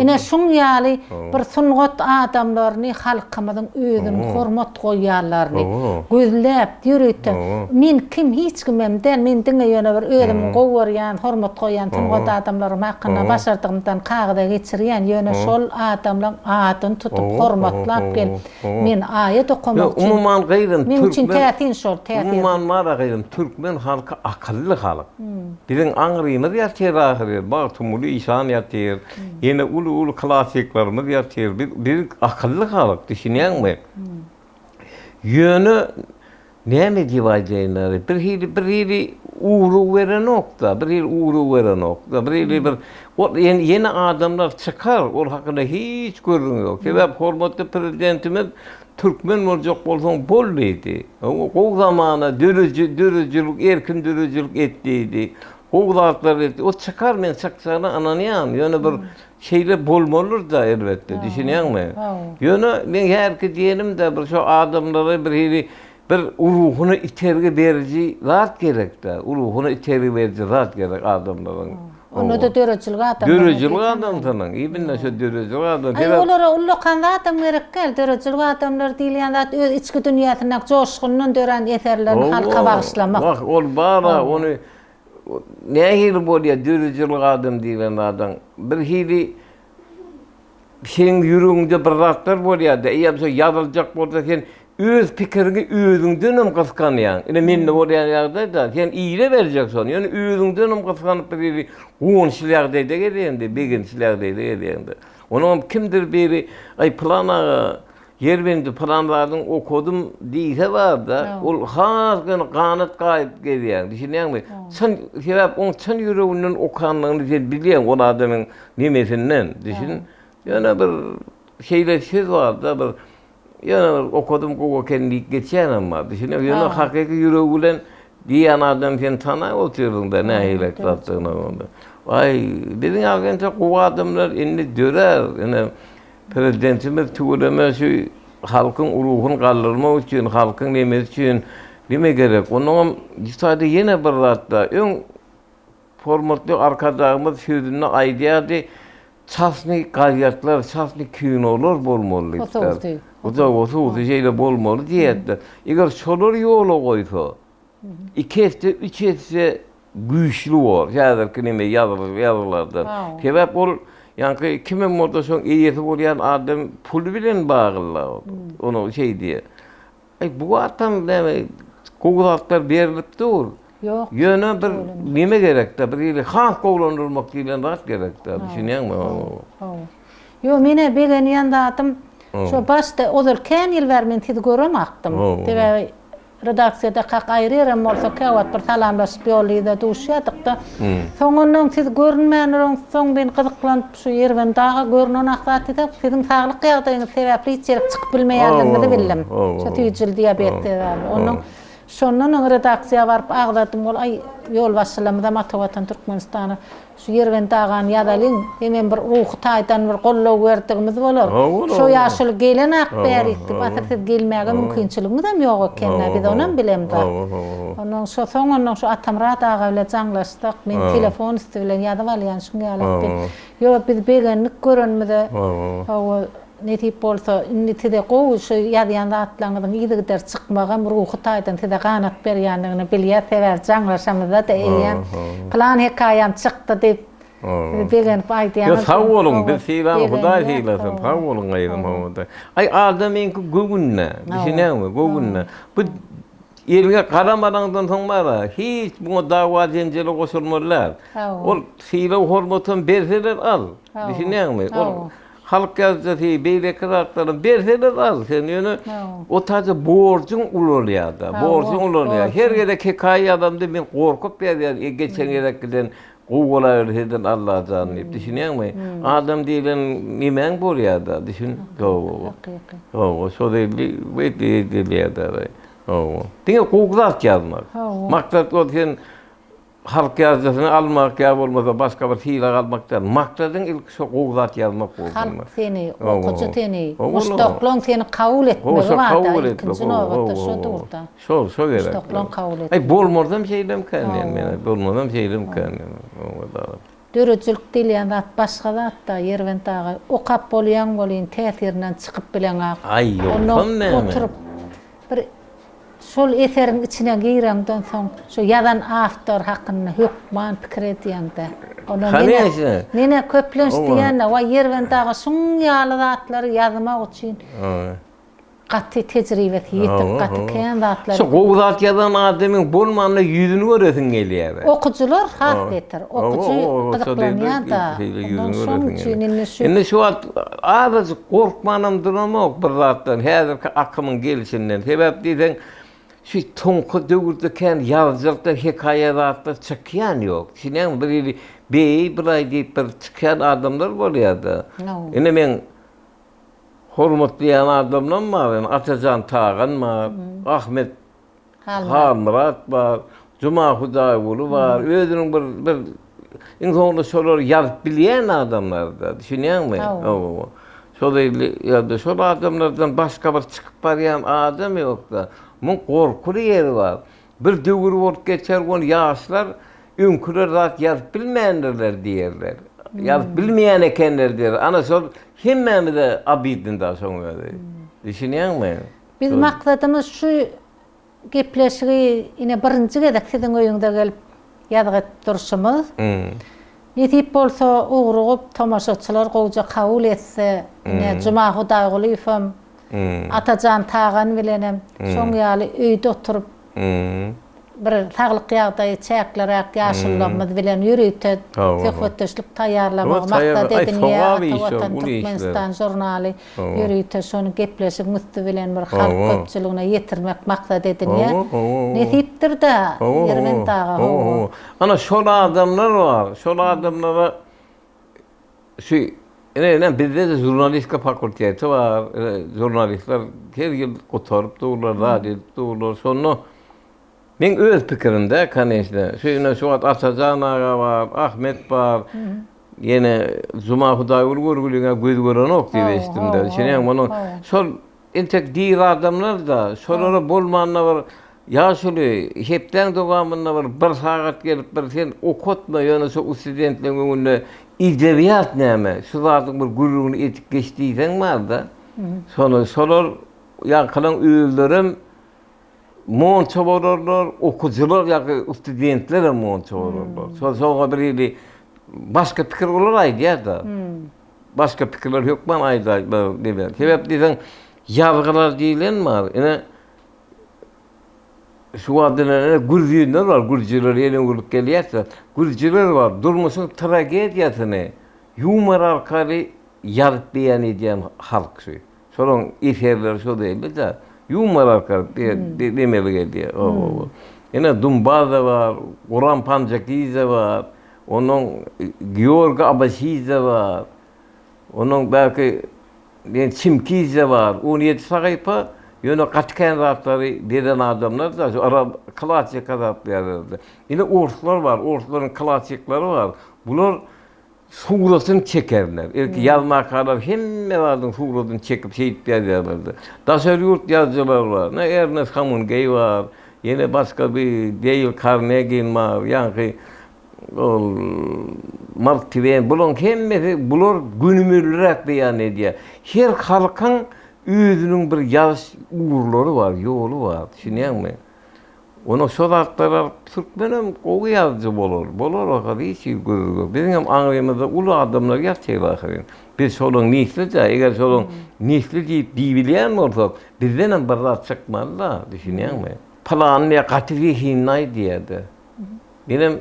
Ine şuň ýaly bir sungat adamlaryny halkymyzyň özüniň hormat goýýanlaryny gözläp ýörite men kim hiç kimem däl men diňe ýöne bir özümiň gowy görýän hormat goýýan sungat adamlarym hakynda başardygymdan kagyza geçirýän ýöne şol adamlaň adyny tutup hormatlap gelip Men aýat okamak üçin. Umuman gyzym Meň üçin täsin şol, täsin. Umuman bara gyzym türkmen halky akylly halk. Biziň aňrymyz ýatyr ahyry, Bagtymguly işan ýatyr, ýene uly uly klassiklarymyz ýatyr. Biz biz akylly halk düşünýäňmi? Ýöne Näme diýip aýdaýynlary, bir hili, bir hili ugrugyberenok-da, bir hili ugrugyberenok-da, bir hili bir, ol ýene, ýene adamlar çykar, ol hakynda hiç gürrüň ýok. Sebäp hormatly Prezidentimiz türkmen boljak bolsaň bol diýdi. Gowy zamana döredi, döredijilik, erkin döredijilik et diýdi. Gowy zatlar etdi. O çykar, men çykjagyna ynanýan. Ýöne bir Şeýle bolmalydyr-da elbetde, düşünýäňmi? Ýöne meň häzirki diýenim-de bir şo adamlara bir hili bir ruhuna itergi beriji zat gerek-dä. Ruhuna itergi beriji zat gerek adamlaryň. Onda-da döredijilik adamlaryň. Döredijilik adamsynyň, ibn-de şo döredijilik adam. Aý, olara ullakan zadam gerek däl. Döredijilik adamlary diýilýän zat öz içki dünýäsindäki joşgundan dörän eserlerini halka bagyşlamak. Wah, ol bar-a, ony Nähili bolýar döredijilik adam diýlen zadyň? Bir hili seň ýüregiňde bir zatlar bolýar-da, eýýäm şo ýazyljak bolsa sen öz pikiriňi özüňdenem gysganýaň. Ine mende bolýan ýagdaý-da, sen ile berjek şony, ýöne özüňdenem gysganyp bir hili guwançly ýagdaýda gezýäň-de, begençli ýagdaýda gezýäň-de. Onuňam kimdir biri, aý pylan aga, Ýerbendi pylan zadyň okadym diýse barda, ol has ýöne ganat gaýyp gezýär, düşünýäňmi? Çyn, sebäp oň çyn ýüreginden okanlygyny sen bilýäň ol adamyň nemesinden, düşün. Ýöne bir şeýle söz barda bir ýöne bir okadym gowy eken diýip geçýänem bar, düşünýäňmi? Ýöne hakyky ýüregi bilen diýýän adamy sen tanap otyrsyň-da nähili zatdygyny. Aý, biziň ýaly entek gowy adamlar indi dörär, ine Prezidentimiz tüweleme şu halkyň ruhuny galdyrmak üçin, halkyň nemesi üçin neme gerek. Onnoňam şu taýda ýene bir zat bar. Öň hormatly Arkadagymyz sözünde aýdýardy, çasny gazetler, çasny kinolar bolmaly diýipdir. Hususy. Hususy şeýle bolmaly diýýärdiler. Eger şolary ýola goýsa, Iki esse, üç esse güýçli bor häzirki neme ýazgylardan. Sebäp ol ýaňky kimem bolsa şoň eýesi bolýan adam puly bilen bagly ony şeý diýýär. Aý bu wagtam näme gowy zatlar berlip dur. Ýok. Ýöne bir neme gerekde, bir hili has gowulandyrmak diýlen zat gerekde, düşünýäňmi? Hawa. Ýok, men-ä begenýän zadym şo başda ozal kän ýyl bäri men sizi göremakdym. Sebäbi Redaksiýadakak aýry ýerem bolsa käwagt bir salamlaşyp ýol-yzda duşýardyk-da. Soňundan siz görünmändiroň, soň men gyzyklanyp şu Ýerbent aga görünen-ak zat diýsem, siziň saglyk ýagdaýyňyz sebäpli hiç ýerik çykyp bilmeýänligiňizi bildim. Şu süýjüli diabet sebäpli. Onnoň. Şondan öň redaksiýa baryp agzadym ol aý ýolbaşçylarymyzam Ata Watan Türkmenistana şu Ýerbent agany ýazalyň hemem bir ruhy taýdan bir goldaw berdigimiz bolar. Şo ýaşuly gelenak bärik diýip asyl siz gelmäge mümkinçiligiňizem ýok ekendä biz onam bilemzok. Ondan şo soň ondan şo Atamyrat aga bile jaňlaşsak men telefon üsti bilen ýazyp alýan şuň ýalak diýip. Ýok biz begendik görenimize. Hawa. Nesip bolsa, indi size gowy şu ýazýan zatlaryňyzyň yzygider çykmagam ruhy taýdan size ganat berýändigini bilýäs, sebäbi jaňlaşamyzda-da eýýäm pylan hekaýam çykdy diýip, siz begenip aýdýaňyz. Ýok, sag boluň, biz sylany Hudaý sylasyn, sag boluň gyzym, hawa-da. Aý, adamyňky göwünde, düşünýäňmi, göwünde. Bu eliňe galam alaňdan soň bar-a, hiç muňa dawa-jenjele goşulmaly däl. Ol sylag-hormatam berseler al, düşünýäňmi? Ol Halk ýazyjysy, beýleki zatlaram berseler al sen ýöne o taýda borjuň ulalýar-da, borjuň ulalýar. Her gezek hekaýa ýazamda men gorkup ýazýan, e, geçen gezekgiden gowy bolaberseden Allajan diýip, düşünýäňmi? Adam diýlen nemäň bolýar-da, düşün. Hawa. Hakyky. Hawa, şo zeýilli edilýär-de. Hawa. Diňe gowy zat ýazmak. Maksat ol sen Halk ýazyjysyny almak ýa bolmasa başga bir sylag almak däl. Maksadyň ilki şo gowy zat ýazmak bolsun. Halk seni, okyjy seni, muşdaklaň seni kabul etmegi barda ilkinji nobatda şo durda. Şol, şo gerek. Muşdaklaň kabul etmegi. Aý bolmazam şeýlemkän diýen men. Bolmazam şeýlemkän diýen. Döredijilik diýilýän zat başga zatda Ýerbent aga. Okap bolýaň welin täsirinden çykyp bileňak. Aý ýogsam näme. Oturyp bir Şol eseriň içine gireňden soň, şu ýazan awtor hakynda hökman pikir edýäň-dä. Onda menä, menä köplenç diýýän-de, waý Ýerbent aga şuň ýaly zatlary ýazmak üçin gaty tejribesi ýetik, gaty kän zatlary. Şu gowy zat ýazan adamyň bolmanda ýüzüni göresiň gelýär. Okyjylar has beter. Okyjy gyzyklanýar-da. Ondan şoň üçin indi şu. Indi şu wagt Azajyk gorkmanam duramok bir zatdan, häzirki akymyň gelşinden. Sebäp diýseň, şu soňky döwürde kän ýazyjylykdan hekaýa zatlar çykýan ýok. Düşünýäňmi, bir hili beý bulaý diýip bir çykýan adamlar bolýar-da. Ine meň hormatlaýan adamlarym bar, ine Atajan Tagan bar, Ahmet Halmyrat bar, Juma Hudaýguly bar, özüniň bir bir iň soňunda şolar ýazyp bilýän adamlar-da, düşünýäňmi? Hawa. Şol ýa-da şol adamlardan başga bir çykyp barýan adam ýok-da. Muň gorkuly ýeri bar. Bir döwür bolup geçer, ony ýaşlar öňküler zat ýazyp bilmändirler diýerler. Ýazyp bilmeýän ekenler diýerler. Ana şol hemmämize obidny-da şoň özi. Düşünýäňmi? Biz maksadymyz şu gepleşigi ine birinji gezek siziň öýüňize gelip ýazgy edip durşumyz. Nesip bolsa ugrugyp tomaşaçylar gowja kabul etse ine Juma Hudaýgulyýewem Atajan Tagan bilenem şoň ýaly öýde oturyp bir saglyk ýagdaýy çäkliräk ýaşulularymyz bilen ýörite söhbetdeşlik taýýarlamagy maksat edinýär Ata Watan Türkmenistan žurnaly ýörite şony gepleşigiň üsti bilen bir halk köpçüligine ýetirmek maksat edinýär. Nesipdir-dä, Ýerbent aga, hawa. Ana şol adamlar bar, şol adamlara şu ine ine bizde-de žurnalistika fakulteti bar, žurnalistler her ýyl gutaryp durlar, zat edip durlar. Şonda meň öz pikirim-dä, koneçne, şu ine şu wagt Atajan aga bar, Ahmet bar, Ýene Juma Hudaýguly görgüliňä göz görenok diýip eşitdim-de. Düşünýäňmi? Onuň şol entek diri adamlar-da, şolara bolmanda bir ýaşuly hepdäň dowamynda bir bir sagat gelip bir sen okatma, ýöne şo studentleň öňünde edebiýat näme, şu zadyň bir gürrüňini edip geç diýseň bar-da. Şony şolar ýaňkylaň özlerem Monça bolarlar, okyjylar ýa-da studentler hem monça bolarlar. Şol soňra bir hili başga pikir olar aýdýar-da. Başga pikirler hökman aýdar diýmek. Sebäp diýseň, ýazgylar diýlen bar. Ine şu wagt ine gürjüler bar, gürjüler ýene öwrülip gelýär-de. Gürjüler bar, durmuşyň tragediýasyny ýumor arkaly ýazyp beýan edýän halk şu. Şolaň eserleri şo däldi-de, ýumor arkaly demeli gelýär. Ine Dumbaza bar, Guram Panjakize bar, onuň Georgi Abaşize bar, onuň belki diýen Çimkize bar. 17 sahypa. Ýöne gaty kän zatlary beren adamlar-da şu arap klassyk hasaplaýarlar-da. Ine orslar bar, orslaryň klassyklary bar. Bular suratyny çekerler. Ilki ýazmakalar hemme zadyň suratyny çekip şeýdip ýazýarlar-da. Daşary ýurt ýazyjylary bar. Ine Ernest Hamungeý bar, ýene başga bir Deýl Karnegin bar, ýaňky Ol Mark Twen, bularyň hemmesi bular gönümelliräk beýan edýär. Her halkyň özüniň bir ýazyş ugurlary bar, ýoly bar, düşünýäňmi? Ona şo zatlary alyp türkmenem gowy ýazyjy bolar, bolar ahyry hiç hili gürrüň ýok. Biziň hem aňrymyzda uly adamlar ýatyr ahyryn. Biz şolaryň nesli-dä, eger şolaryň nesli diýip diýibilýän bolsak, bizdenem bir zat çykmaly-da, düşünýäňmi? Pylany diýýär, gaty zehinli aýdýar-da. Menem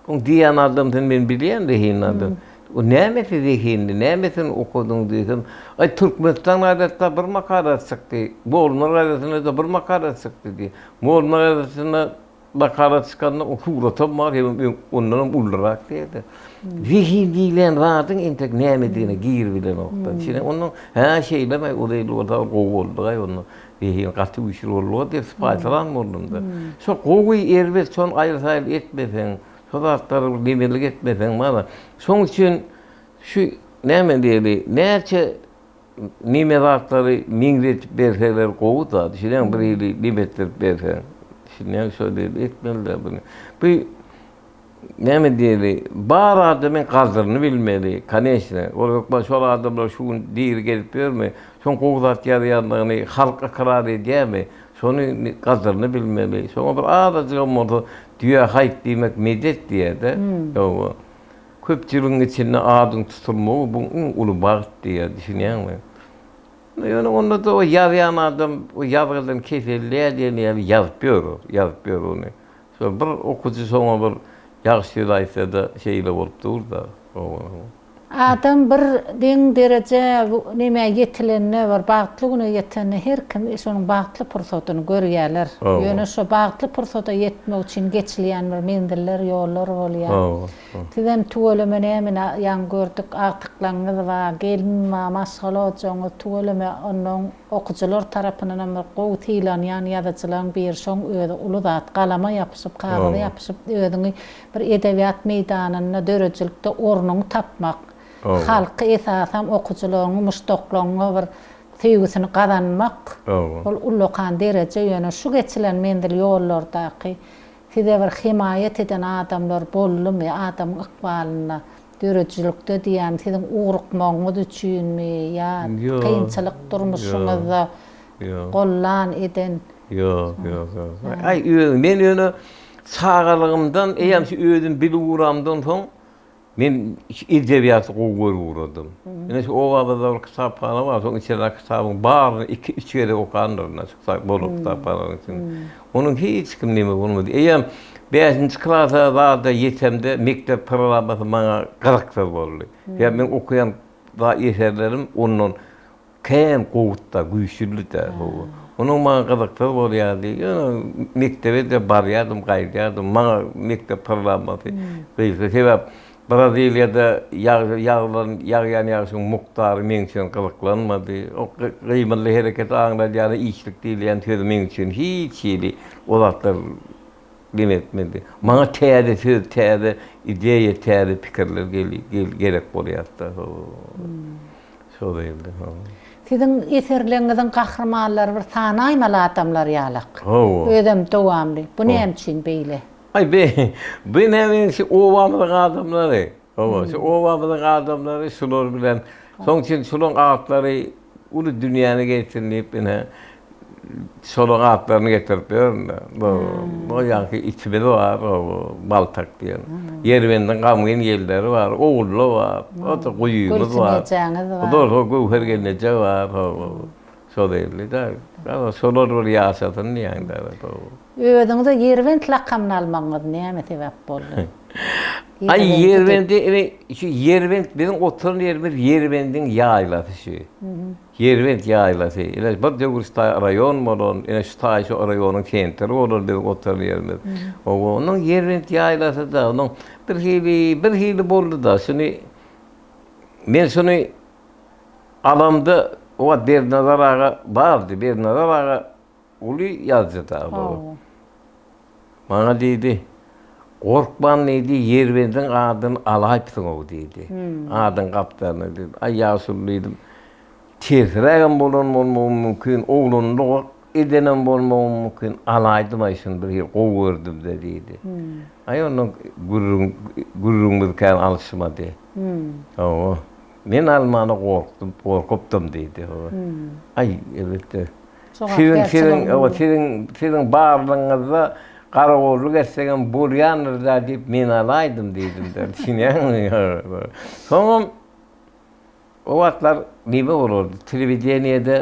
oň diýýän adamsyny men bilýän zehinli adam. O nämesi zehinli, nämesini okadyň diýsem, aý Türkmenistan gazetde bir makalasy çykdy, Molnar gazetinde-de bir makalasy çykdy diýýär. Molnar gazetinde makala çykanda oň suratam bar, hemem ondanam ulurak diýýär-de. Zehin diýlen zadyň entek nämedigine giribilenok-da. Şeýle ondan, hä şeýlemi, ol eýle bolsa gowy boldy-gaý onda. Zehin gaty güýçli bolduga diýip sypaýysyran boldum-da. Şo gowy, erbet şony aýyl-saýyl etmeseň, şo zatlary bir nemelik etmeseň bar-a. Şoň üçin şu näme diýeli, näçe neme zatlary meňzetip berseler gowy-da, düşünýäňmi, bir hili neme etdirip berseň. Düşünýäňmi, şo diýeli etmeli-dä buny. Bu Näme diýeli, bar adamyň gadyryny bilmeli, koneçne. Ol hökman şol adamlar şu gün diri gezip ýörmi, şoň gowy zat ýazýandygyny halk ykrar edýärmi, şony gadyryny bilmeli. Şoňa bir azajygam bolsa düýä haýt diýmek medet diýýär-de. Hawa. Köpçüligiň içinde adyň tutulmagy bu iň uly bagt diýýär, düşünýäňmi? Ýöne onda-da o ýazýan adam o ýazgydan keselleýär diýen ýaly ýazyp ýör, ýazyp ýör ony. Şol bir okyjy şoňa bir ýagşy söz aýtsa-da şeýle bolup dur-da. Adam bir deň derejä nemä ýetilende, bir bagtly güne ýetende her kim şonuň bagtly pursadyny görýärler. Ýöne şo bagtly pursada ýetmek üçin geçilýän bir menziller, ýollar bolýar. Sizem tüweleme nämine ýaňy gördük agtyklaňyz bar, gelin bar, maşgala ojagyňyz tüweleme onnoň okyjylar tarapyndanam bir gowy sylanýan ýazyjylaň biri şoň özi uly zat galama ýapyşyp kagyza ýapyşyp özüňi bir edebiýat meýdanynda döredijilikde ornuňy tapmak halky esasam okyjylaryňy muşdaklaryňa bir söýgüsini gazanmak ol ullakan dereje ýöne şu geçilen menzil ýollardaky Size bir hemaýat eden adamlar boldumy adamyň ykbalynda, döredijilikde diýýän, siziň ugrukmagyňyz üçinmi ýa kynçylyk durmuşyňyzda gollan eden? Ýok, ýok, ýok. Aý, özüm, men ýöne çagalygymdan, eýýäm şu özüm bilip ugramdan soň, Men edebiýaty gowy görüp ugradym. Ine şu obamyzda bir kitaphana bar, şoň içindäki kitabyň baryny iki-üç gezek okandyryn, şu kitap bolan kitaphananyň içinde. Onuň hiç kim neme bolmady. Eýýäm bäşinji klasa zada ýetemde mekdep programmasy maňa gyzyksyz boldy. Sebäbi meň okaýan eserlerim ondan Kän gowut-da, güýçlidi-dä gowy. Onuň maňa gyzyksyz bolýardy. Ýöne mekdebe-de barýardym, gaýdýardym. Maňa mekdep programmasy gyzykly. Sebäp Braziliýada ýaglan, ýagýan ýagşyň mukdary meň üçin gyzyklanmady. O gymyldy hereketi aňladýan işlik diýilýän söz meň üçin hiç hili o zatlar neme etmedi. Maňa täze söz, täze ideýa, täze pikirler gerek bolýardy-da. Şo zeýilli, hawa. Siziň eserleriňiziň gahrymanlary bir sanaýmaly adamlar ýalak. Hawa. Özem dowamly. Bu näme üçin beýle? Aý, be, bu näme şu obamyzyň adamlary. Hawa, şu obamyzyň adamlary şular bilen. Şoň üçin şularyň atlary uly dünýäni gezsin diýip, ine, Şolaryň atlaryny getirip ýörün-de. Bu, bu ýaňky itimiz bar, Baltak diýen. Ýerbendiň gamgyn ýelleri bar, Ogulla bar, o-da guýymyz bar. Gülsüm ejäňiz bar. Dogry, Göwher gelneje bar. Şol ýerli-de. Şolar bir ýaşasyn diýýän-de. Özüňize Ýerbent lakamyny almagyňyz näme sebäp boldy? Aý, Ýerbendi, ine, şu Ýerbent, biziň oturan ýerimiz Ýerbendiň ýaýlasy şu. Ýerbent ýaýlasy, ine, bir döwür şu taý raýon bolan, ine, şu taý şu raýonyň sentri bolan biziň oturan ýerimiz. Hawa, onuň Ýerbent ýaýlasy-da, onuň bir hili, bir hili boldy-da, şuny, men şuny alamda, O wagt Berdinazar aga bardy. Berdinazar aga uly ýazyjy dagy. Hawa. Maňa diýdi, Gorkman diýdi, Ýerbendiň adyny alaýypsyň-ow diýdi. Adyň gapdalyna diýdi. Aý, ýaşuly diýdim, tersrägem bolan bolmagym mümkin, oglanlyk edenem bolmagym mümkin, alaýdym-aý şuny birhili gowy gördüm-de diýdi. Aý, ondan gürrüň, gürrüňimiz kän alyşmady. Hawa, men almana gorkdum, gorkupdym diýdi. Hawa. Aý, elbetde, Siziň, siziň, hawa, siziň, siziň barlygyňyzda garagolluk etsegem bolýandyr-da diýip, men alaýdym diýdim-de. Düşünýäňmi? Soňam o wagtlar neme bolardy, telewideniýede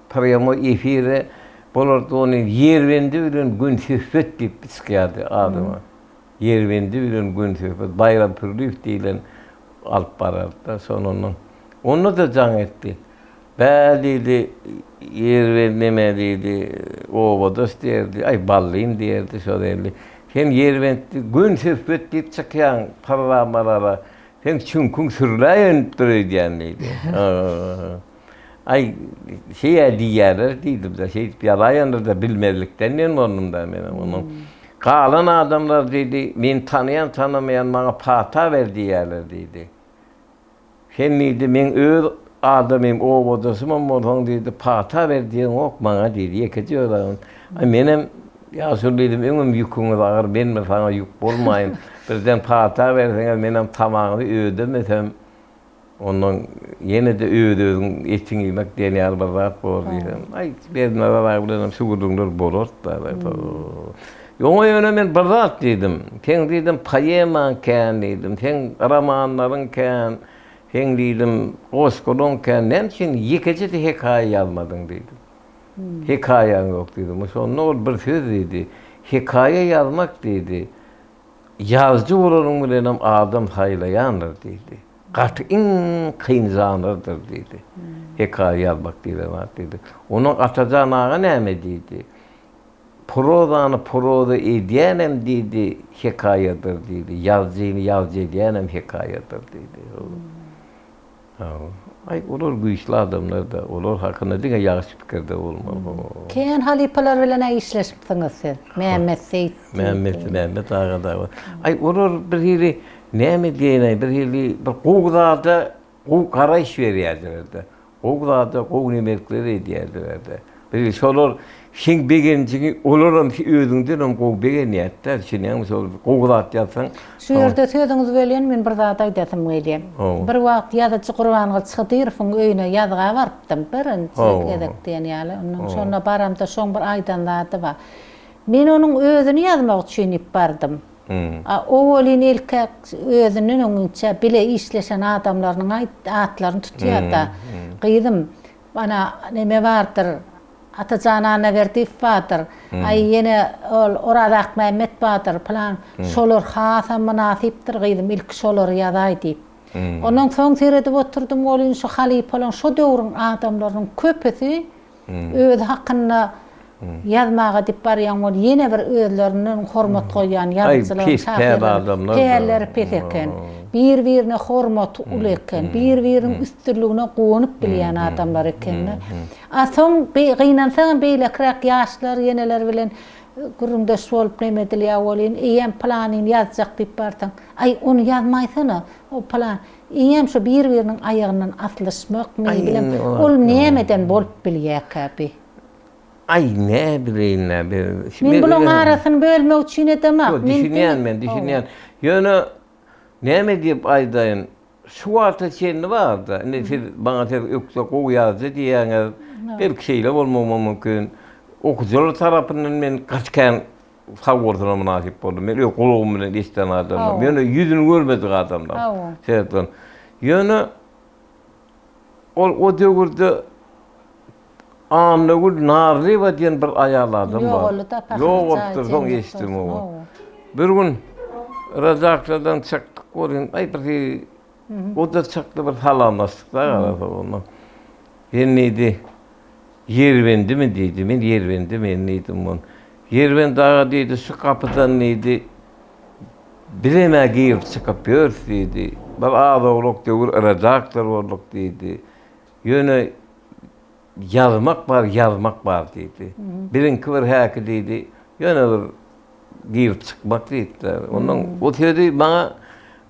prýamoý efirde bolardy, ony Ýerbendi bilen gün söhbet diýip çykýardy adama. Ýerbendi bilen gün söhbet, Baýram Pürliýew diýlen alyp barardy-da, şonundan. Onda-da jaň etdi. Bä, diýdi, Ýerbent neme diýdi, obadaş diýerdi, aý, ballym diýerdi şo zelli. Sen Ýerbentdi gün söhbet diýip çykýaň programmalara, seň çüňküň sürlä önüpdir öýdýän diýdi. Aý, şeý-ä diýýärler diýdim-de, şeýdip ýazaýandyr-da bilmezlikden diýen boldum-da menem onuň. Galan adamlar diýdi, meni tanaýan-tanamaýan maňa pata ber diýýärler diýdi. Sen diýdi, meň öz adamym, obadaşymam bolsaň diýdi, pata ber diýeňok maňa diýdi, ýekeje öz adamym. Aý, menem, ýaşuly diýdim, öňem ýüküňiz agyr, men bir saňa ýük bolmaýyn. Birden pata berseňiz, menem tamaňyzy ödemesem, ondan ýene-de öz-özüň etiňi iýmek diýen ýaly bir zat bor diýsem. Aý, Berdinazar aga bilenem şu gürrüňler bolardy-da. Oňa ýöne men bir zat diýdim. Seň diýdim, poemaň kän diýdim, seň romanlaryň kän, seň diýdim, goşgulaň kän, näme üçin ýekeje-de hekaýa ýazmadyň diýdim. Hekaýaň ýok diýdim. Şonda ol bir söz diýdi. Hekaýa ýazmak diýdi, ýazyjy bolanyň bilenem adam saýlaýandyr diýdi. Gaty iň kyn žanrdyr diýdi. Hekaýa ýazmak diýlen zat diýdi. Ondan Atajan aga näme diýdi? Prozany proza edýänem diýdi, hekaýadyr diýdi. Ýazyjyny ýazyjy edýänem hekaýadyr diýdi. Aý, olar güýçli adamlar-da, olar hakynda diňe ýagşy pikirde bolmaly. Kän halypalar bilen-ä işleşipsiňiz siz. Mämmet Seýit diýdi. Mämmet, Mämmet aga dagy. Aý, olar birhili, näme diýeýin-aý, birhili bir gowy zada Gowy garaýyş berýärdiler-de. Gowy zada gowy nemelikler edýärdiler-de. Bir şolar seň begenjiňi olaram özüňdenem gowy begenýärdi-de, düşünýäňmi? Şol gowy zat ýazsaň. Şu ýerde sözüňizi bölýän, men bir zat aýdasym gelýär. Bir wagt ýazyjy Gurbangylyç Hydyrowyň öýüne ýazga barypdym, birinji gezek diýen ýaly. Ondan şonda baramda şoň bir aýdan zady bar. Men onuň özüni ýazmak üçin diýip bardym. A o welin ilk-ä özünden öňinçä bile işleşen adamlarynyň atlaryny tutýar-da. Gyzym, ana, neme bardyr, Atajan Annaberdiýew bardyr, aý, ýene ol Oraz Akmämmet bardyr, pylan, şolar hasam mynasypdyr, gyzym, ilki şolary ýazaý diýip. Ondan soň seredip oturdym welin, şu halypalaryň, şo döwrüň adamlarynyň köpüsi Özi hakynda ýazmaga diýip barýan bolup, ýene bir özlerinden hormat goýýan ýazyjylaryň, şahyrlaryň pälleri pes eken. Bir-birine hormaty uly eken. Bir-biriniň üstünligine guwanyp bilýän adamlar eken-de. A soň gynansagam beýlekiräk ýaşlar ýeneler bilen gürrüňdeş bolup neme edilýär welin, eýýäm pylanyny ýazjak diýip barsaň, Aý, ony ýazmaýsana, o pylan. Eýýäm şo bir-biriniň aýagyndan aslyşmakmy bilem, ol nämeden bolup bilýäkä bi? Aý, näbileýin-dä bi. Men bulaň arasyny bölmek üçin edemak. Ýok, düşünýän men, düşünýän. Ýöne näme diýip aýdaýyn, şu wagta çenli bar-da, indi siz maňa siz ökde gowy ýazyjy diýýäňiz, belki şeýle bolmagam mümkin. Okyjylar tarapyndan men gaty kän Sag bolsuna mynasyp boldum. Men öz gulagym bilen eşiden adamdym. Ýöne ýüzüni görmedik adamdym. Sebäpden. Ýöne ol o döwürde Annagül Narlyýewa diýen bir aýal adam bar. Ýogaldy-da pahyr. Ýogalypdyr, soň eşitdim oňa. Bir gün redaksiýadan çykdyk welin, aý bir o-da çykdy bir salamlaşdyk-da garasa ondan. Sen diýdi, Ýerbendimi diýdi. Men Ýerbendi men diýdim on. Ýerbend aga diýdi, şu gapydan diýdi, bizem-ä girip çykyp ýörüs diýdi. Bir az-owlak döwür redaktor bolduk diýdi. Ýöne. Ýazmak bar, ýazmak bar diýdi. Biziňki bir häki diýdi, ýöne bir girip çykmak diýipdiler. Ondan o sözi maňa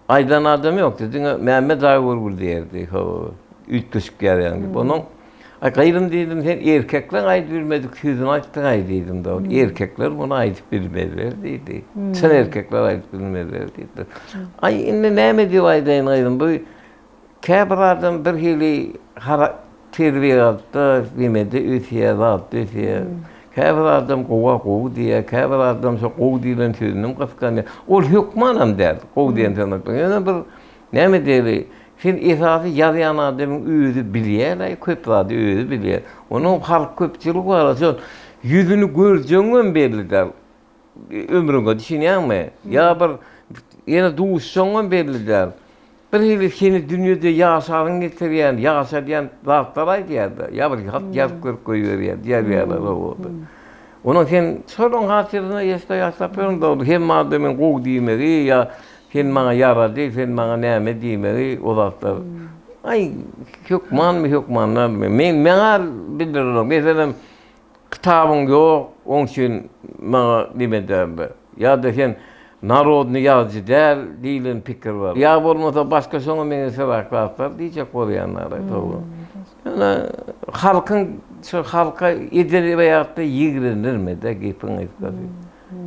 aýdan adam ýokdy, diňe Mämmet aga görgüli diýerdi, hawa, üýtgeşik ýazýaň diýip. Ondan, Aý, gyzym diýdim, sen erkekleň aýdyp bilmedik sözüni aýtdyň-aý diýdim-de. Erkekler muny aýdyp bilmezler diýdi. Çyn erkekler aýdyp bilmezler diýdi. Aý, indi näme diýip aýdaýyn gyzym, bu Käbir adam bir hili tebigatda nemede ösýär, zatda ösýär. Käbir adam gowa gowy diýýär, käbir adam şo gowy diýlen sözünem gysganýar. Ol hökmanam däl, gowy diýen sözüni aýtmak. Ýöne bir näme diýeli, sen esasy ýazýan adamyň özi bilýär-aý, köp zady özi bilýär. Onuň halk köpçüligi bar, şol ýüzüni görjegiňem belli däl. Ömrüňe düşünýäňmi? Ýa bir ýene duşjagyňam belli däl. Bir hili seni dünýede ýaşagyň getirýän, ýaşadýan zatlar aýdýar-da. Ýa bir hat ýazyp görüp goýberýär, ýazýarlar o-da. Onuň sen şolaryň hatyrasyna ýaşda ýaşap ýörüň dogry. Hemme adamyň gowy diýmegi ýa sen maňa ýarady, sen maňa näme diýmegi o zatlar. Aý, hökmanmy, hökman dälmi? Men maňa bildirenok. Meselem, Kitabyň ýok, oň üçin maňa neme däldi. Ýa-da sen narodny ýazyjy däl diýlen pikir bar. Ýa bolmasa başga şoňa meňzeşräk zatlar diýjek bolýanlar toba. Ýöne halkyň şu halka edebiýatda ýigrendirme-de gepiň gysgasy.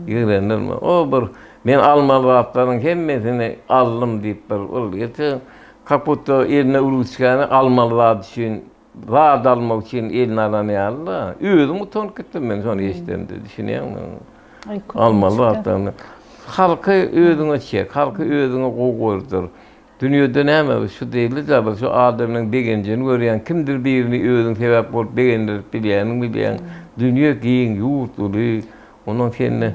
Ýigrendirme. O bir men almaly zatlaryň hemmesini aldym diýip bir ol ýeke kak budda eline ruçkany almaly zat üçin Zat almak üçin eline alan ýaly-da. Özüm utanyp gitdim men şony eşidemde, düşünýäňmi? Almaly zatlaryny. Halky özüňe çek, halky özüňe gowy gördür. Dünýede näme, şu diýildi-de bir şu adamyň begenjini görýäň, kimdir birini özüň sebäp bolup begendirip bilýäniň bilýäň. Dünýe giň, ýurt uly. Ondan sende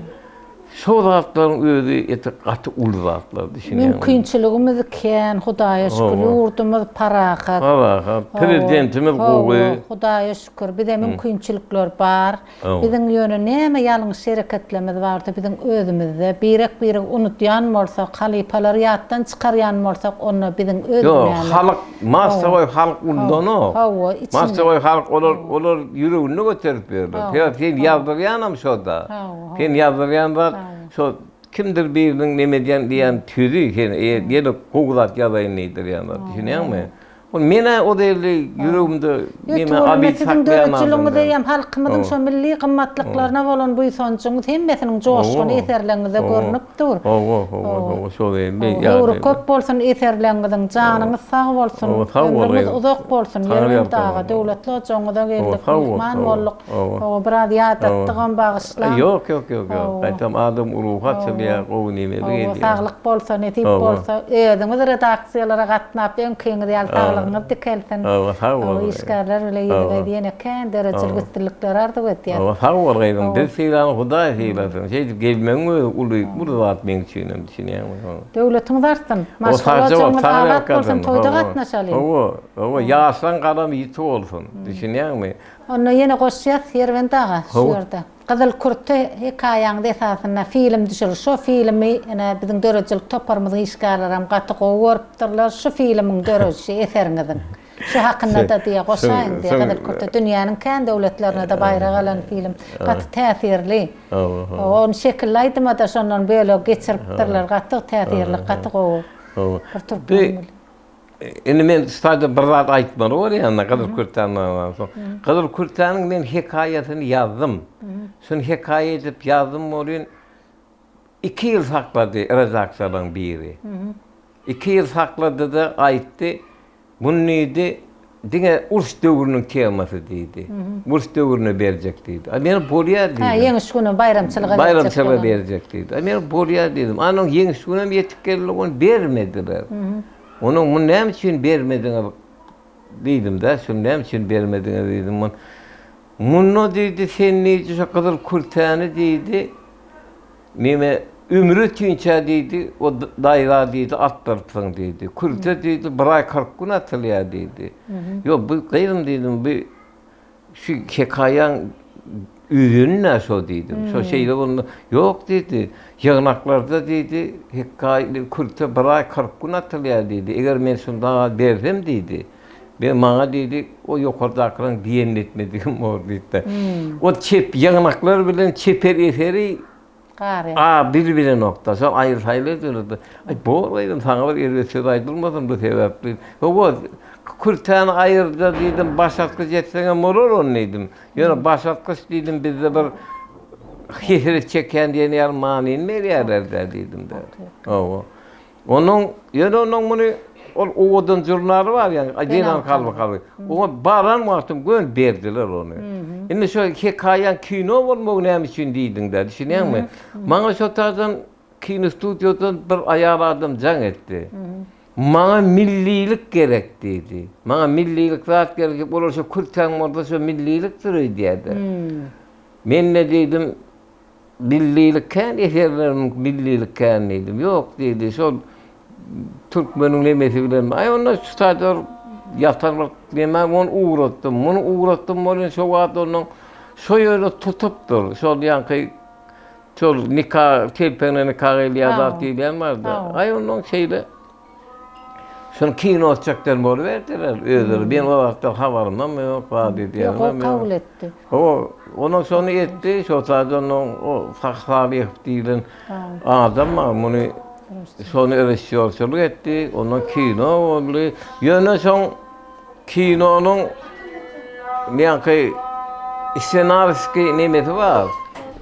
şo zatlaryň özi eti gaty uly zatlar düşünýäňmi? Mümkinçiligimiz kän Hudaýa şükür ýurdumyz parahat. Parahat. Prezidentimiz gowy. Hawa Hudaýa şükür bize mümkinçilikler bar. Biziň ýöne näme ýalňyş hereketlerimiz barsa biziň özümizde. Birek biregi unudýan bolsak, halypalary ýatdan çykarýan bolsak onda biziň öz Ýok halyk massawoý halk undanok. Hawa içinde. Massawoý halk olar olar ýüreginde göterip ýörler. Sebäp sen ýazdyrýanam şo-da. Sen ýazdyrýan zat şo kimdir biriniň neme edýän diýýän sözi sen ýene gowy zat ýazaýyn diýdirýän zat. Düşünýäňmi? Ol men-ä o derli ýüregimde neme abid saklaýan adamdäl. Siziň döredijiligňiz eýýäm halkymyzyň şo milli gymmatlyklaryna bolan buýsanjyňyz hemmesiniň joşguny eserleriňizde görnüp dur. Hawa, hawa, hawa, şo derli. Höwri köp bolsun eserleriňiziň, janyňyz sag bolsun, ömrüňiz uzak bolsun. Ýerbent aga, döwletli ojagyňyza geldik, myhman bolduk. Hawa, biraz ýadatdygam bagyşlaň. Ýok, ýok, ýok, ýok. Gaýtam adam ruhy açylýar, gowy nemeli gelýär. Hawa, saglyk bolsa, nesip bolsa, özüňiz redaksiýalara gatnap, öňkiňiz ýaly saglygyňyz dikelsin. Hawa, sag bol. Hawa, işgärler bile ýüzbe-ýüz ýene kän derejeli üstünlikleri arzuw edýäs. Hawa, sag bol gyzym. Bizi sylan Hudaý sylasyn. Şeýdip gelmegiň özi uly, uly zat meň üçinem, düşünýäňmi? Döwletiňiz artsyn. Maşgala ojagyňyz abat bolsun, toýda gatnaşalyň. Hawa, hawa, ýaşlaň galamy ýiti bolsun, düşünýäňmi? Onda ýene goşýas Ýerbent aga şu ýerde. Gyzyl kürte hekaýaňyz esasynda film düşürildi. Şo filmi ine biziň döredijilik toparymyzyň işgärlerem gaty gowy görüpdirler. Şu filmiň döredişi eseriňiziň. Şu hakynda-da diýe goşaýyň diýe Gyzyl kürte dünýäniň kän döwletlerinde-de baýrak alan film. Gaty täsirli. Ony şekilli aýdyma-da şondan bölek geçiripdirler. Gaty täsirli, gaty gowy. Bir türkmen Indi men şu taýda bir zat aýtmaly bolýan-da Gyzyl kürtäni alansoň. Gyzyl kürtäniň men hekaýasyny ýazdym. Şuny hekaýa edip ýazdym welin, iki ýyl saklady redaksiýalaryň biri. Iki ýyl saklady-da aýtdy, muny diýdi, diňe uruş döwrüniň temasy diýdi. Uruş döwrüne berjek diýdi. A men bolýar diýdim. Hä, ýeňiş güni baýramçylyga berjek. Baýramçylyga berjek diýdi. A men bolýar diýdim. Anam ýeňiş günem ýetip geldi, ony bermediler. Onuň muny näme üçin bermediňiz diýdim-de, şuny näme üçin bermediňiz diýdim. Mun Munda diýdi, sen diýdi, şu gyzyl kürtäni diýdi, neme ömri ötünçä diýdi, o daýza diýdi, atdyrypsyň diýdi. Kürte diýdi, bir aý 40 gün atylýar diýdi. Ýok, bu gyzym diýdim, bu Şu hekaýaň özeni-nä şo diýdim. Şo şeýle bolanda, ýok diýdi. Ýygnaklarda diýdi, hekaýa kürte bir aý 40 gün atylýar diýdi. Eger men şuny saňa bersem diýdi. Men maňa diýdi, o ýokardakylaryň diýenini etmedigim bor diýdi. O çep ýygnaklar bilen çeper eseri Garýar. A bil bilenokda, şol aýyl-saýyl ediberdi. Aý, bor gyzym, saňa bir erbet söz aýdylmasyn bu sebäpli. Hawa, kürtäni aýyrda diýdim, baş atgyç etseňem bolar ony diýdim. Ýöne baş atgyç diýdim, bizde bir hesret çekýän diýen ýaly manyny berýärler-dä diýdim-de. Hawa. Onuň, ýöne onuň muny ol owadan žurnaly bar ýaňy, Zenan kalby kalby. Oňa baran wagtym göni berdiler ony. Indi şo hekaýaň kino bolmagy näme üçin diýdiň-dä, düşünýäňmi? Maňa şo taýdan kinostudiýadan bir aýal adam jaň etdi. Maňa millilik gerek diýdi. Maňa millilik zat gerek diýip, olar şo kürtäň bolsa şo millilikdir öýdýär-de. Men-de diýdim, Millilik kän eserlerimiň millilik kän diýdim. Ýok diýdi, şol türkmeniň nemesi bilen. Aý onda şu taýda bir ýatan bir neme ony ugratdym. Muny ugratdym welin şo wagt onuň şo ýerde tutupdyr. Şol ýaňky şol nika telpegne nika gelýär zat diýilýän bardy. Aý onnoň şeýle Şony kino çekden boluberdiler özleri. Men o wagtlar habarymam ýok, zat edýänim ýok. Ýok, kabul etdi. Hawa, onuň şony etdi, şo taýda onuň o Sahy Salyhow diýlen adam bar, muny şony režissýorçylyk etdi, ondan kino boldy. Ýöne şoň Kinonyň ýaňky ssenariski nemesi bar.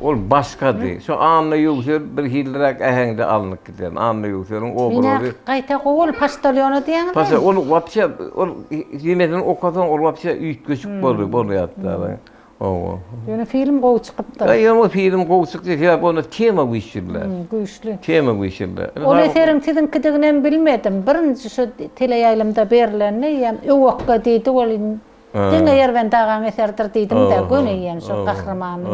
Ol başgady. Şo Anna Ýöwsel bir hiliräk äheňde alnyp giden. Anna Ýöwseliň obrazy. Menä gaýta gowy ol poçtalýona diýýäňiz dämi? Ol wapşe ol nemesini okasaň ol wapşe üýtgeşik boldy bolýardy. Hawa. Ýöne film gowy çykypdyr. Ýöne o film gowy çykdy sebäbi onda tema güýçlüdä. Güýçli. Tema güýçlüdä. Ol eseriň siziňkidiginem bilmedim. Birinji şu teleýaýlymda berlende eýýäm Öwekge diýdi welin diňe Ýerbent agaň eseridir diýdim-de, göni eýýäm şo gahrymany.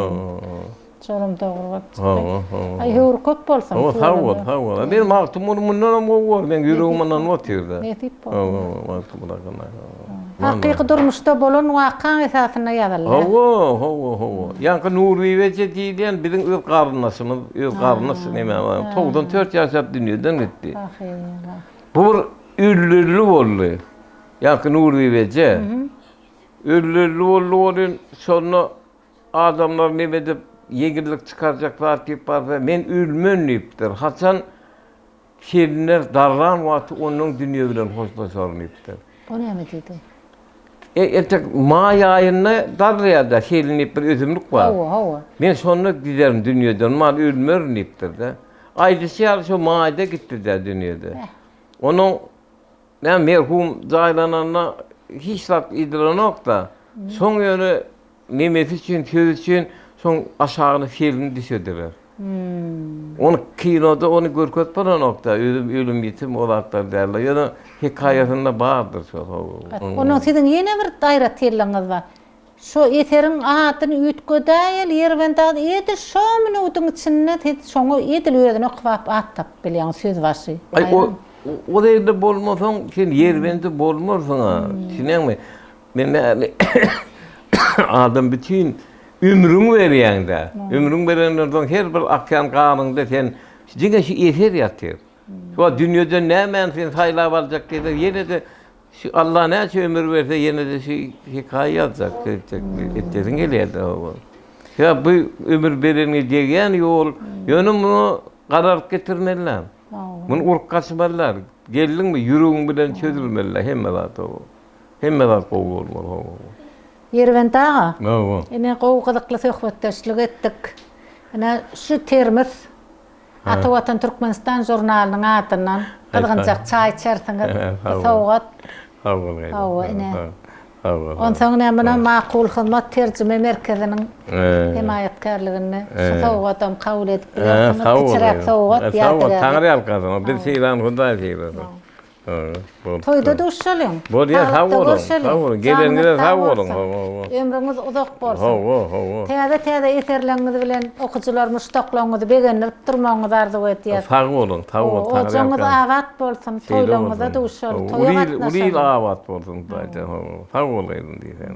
Şolam dogry bolup çykdy. Aý höwri köp bolsun. Hawa sag bol, sag bol. Men Magtymguly mundanam gowy bor, meň ýüregim ynanyp otyrda. Nesip bolsun. Hawa, Magtymguly hakynda. Hakyky durmuşda bolan wakaň esasynda ýazyldy. Hawa, hawa, hawa. Ýaňky Nurbibi eje diýilýän biziň öz garyndaşymyz, öz garyndaş neme, 94 ýaşap dünýeden gitdi. Bu bir öllülli boldy. Ýaňky Nurbibi eje. Öllülli boldy welin, şonda Adamlar neme edip ýeňillik çykarjak zat diýip barsa, men ölmen diýipdir. Haçan selinler darran wagty ondan dünýe bilen hoşlaşaryn diýipdir. O näme diýdi? E, entek maý aýynda darraýar-da, selin diýip bir ösümlik bar. Hawa, hawa. Men şonda giderin dünýeden, mal ölmerin diýipdir-de. Aýdyşy ýaly şo maýda gitdi-dä dünýede. Onuň Näme merhum jaýlananda hiç zat edilenok-da. Soň ýöne nemesi üçin, sözi üçin soň aşagyna selini düşediler. Ony kinoda ony görkezip bolanok-da, özüm ölüm-ýitim o zatlar däl-de. Ýöne hekaýasynda bardyr şo. Onnoň siziň ýene bir aýratynlygyňyz bar. Şo eseriň adyny üýtgedäýeli Ýerbent aga edil şo minudyň içinde siz şoňa edil özüne kybap at tapyp bilýäňiz sözbaşy. Aý o o ýerde bolmasaň sen Ýerbendi bolmarsyň-a düşünýäňmi? Men näme adam bütin ömrüňi berýäň-dä. Ömrüňi berenden soň her bir akýan ganyňda sen diňe şu eser ýatyr. Şu wagt dünýeden nämäni sen saýlap aljak diýseň ýene-de Şu Allah näçe ömür berse ýene-de şu hekaýa ýazjak, etjek, etjesiň gelýär-de hawa. Sebäp bu ömür bereniňe degýän ýol, ýöne muny garalyp getirmeliler. Muny urup gaçmalylar. Geldiňmi, ýüregiň bilen çözülmeliler hemme zat hawa. Hemme zat gowy bolmaly hawa. Ýerbent aga, Hawa. ine gowy gyzykly söhbetdeşlik etdik. Ine şu termos Ata Watan Türkmenistan žurnalynyň adyndan gyzgynjak çaý içersiňiz. Bu sowgat. Sag bol gyzym. Hawa, ine. Sag bol. Onsoň ine muny Makul Hyzmat terjime merkeziniň hemaýatkärliginde şu sowgadam kabul edip bilersiňiz. Kiçiräk sowgat ýadygärlik. Sag bol, Taňry ýalkasyn. Biz sylan Hudaý sylasyn. Toýda duşalyň. Bolýar, sag boluň. Sag boluň. Geleniňize sag boluň. Ömrüňiz uzak bolsun. Hawa, hawa. Täze-täze eserleriňiz bilen okyjylar muşdaklaryňyzy begendirip durmagyňyzy arzuw edýäs. Sag boluň, sag boluň. Ojagyňyz abat bolsun, toýlaryňyza duşaly, toýa gatnaşalyň. Uly il abat bolsun Hudaýjan. Sag bol gyzym diýseň.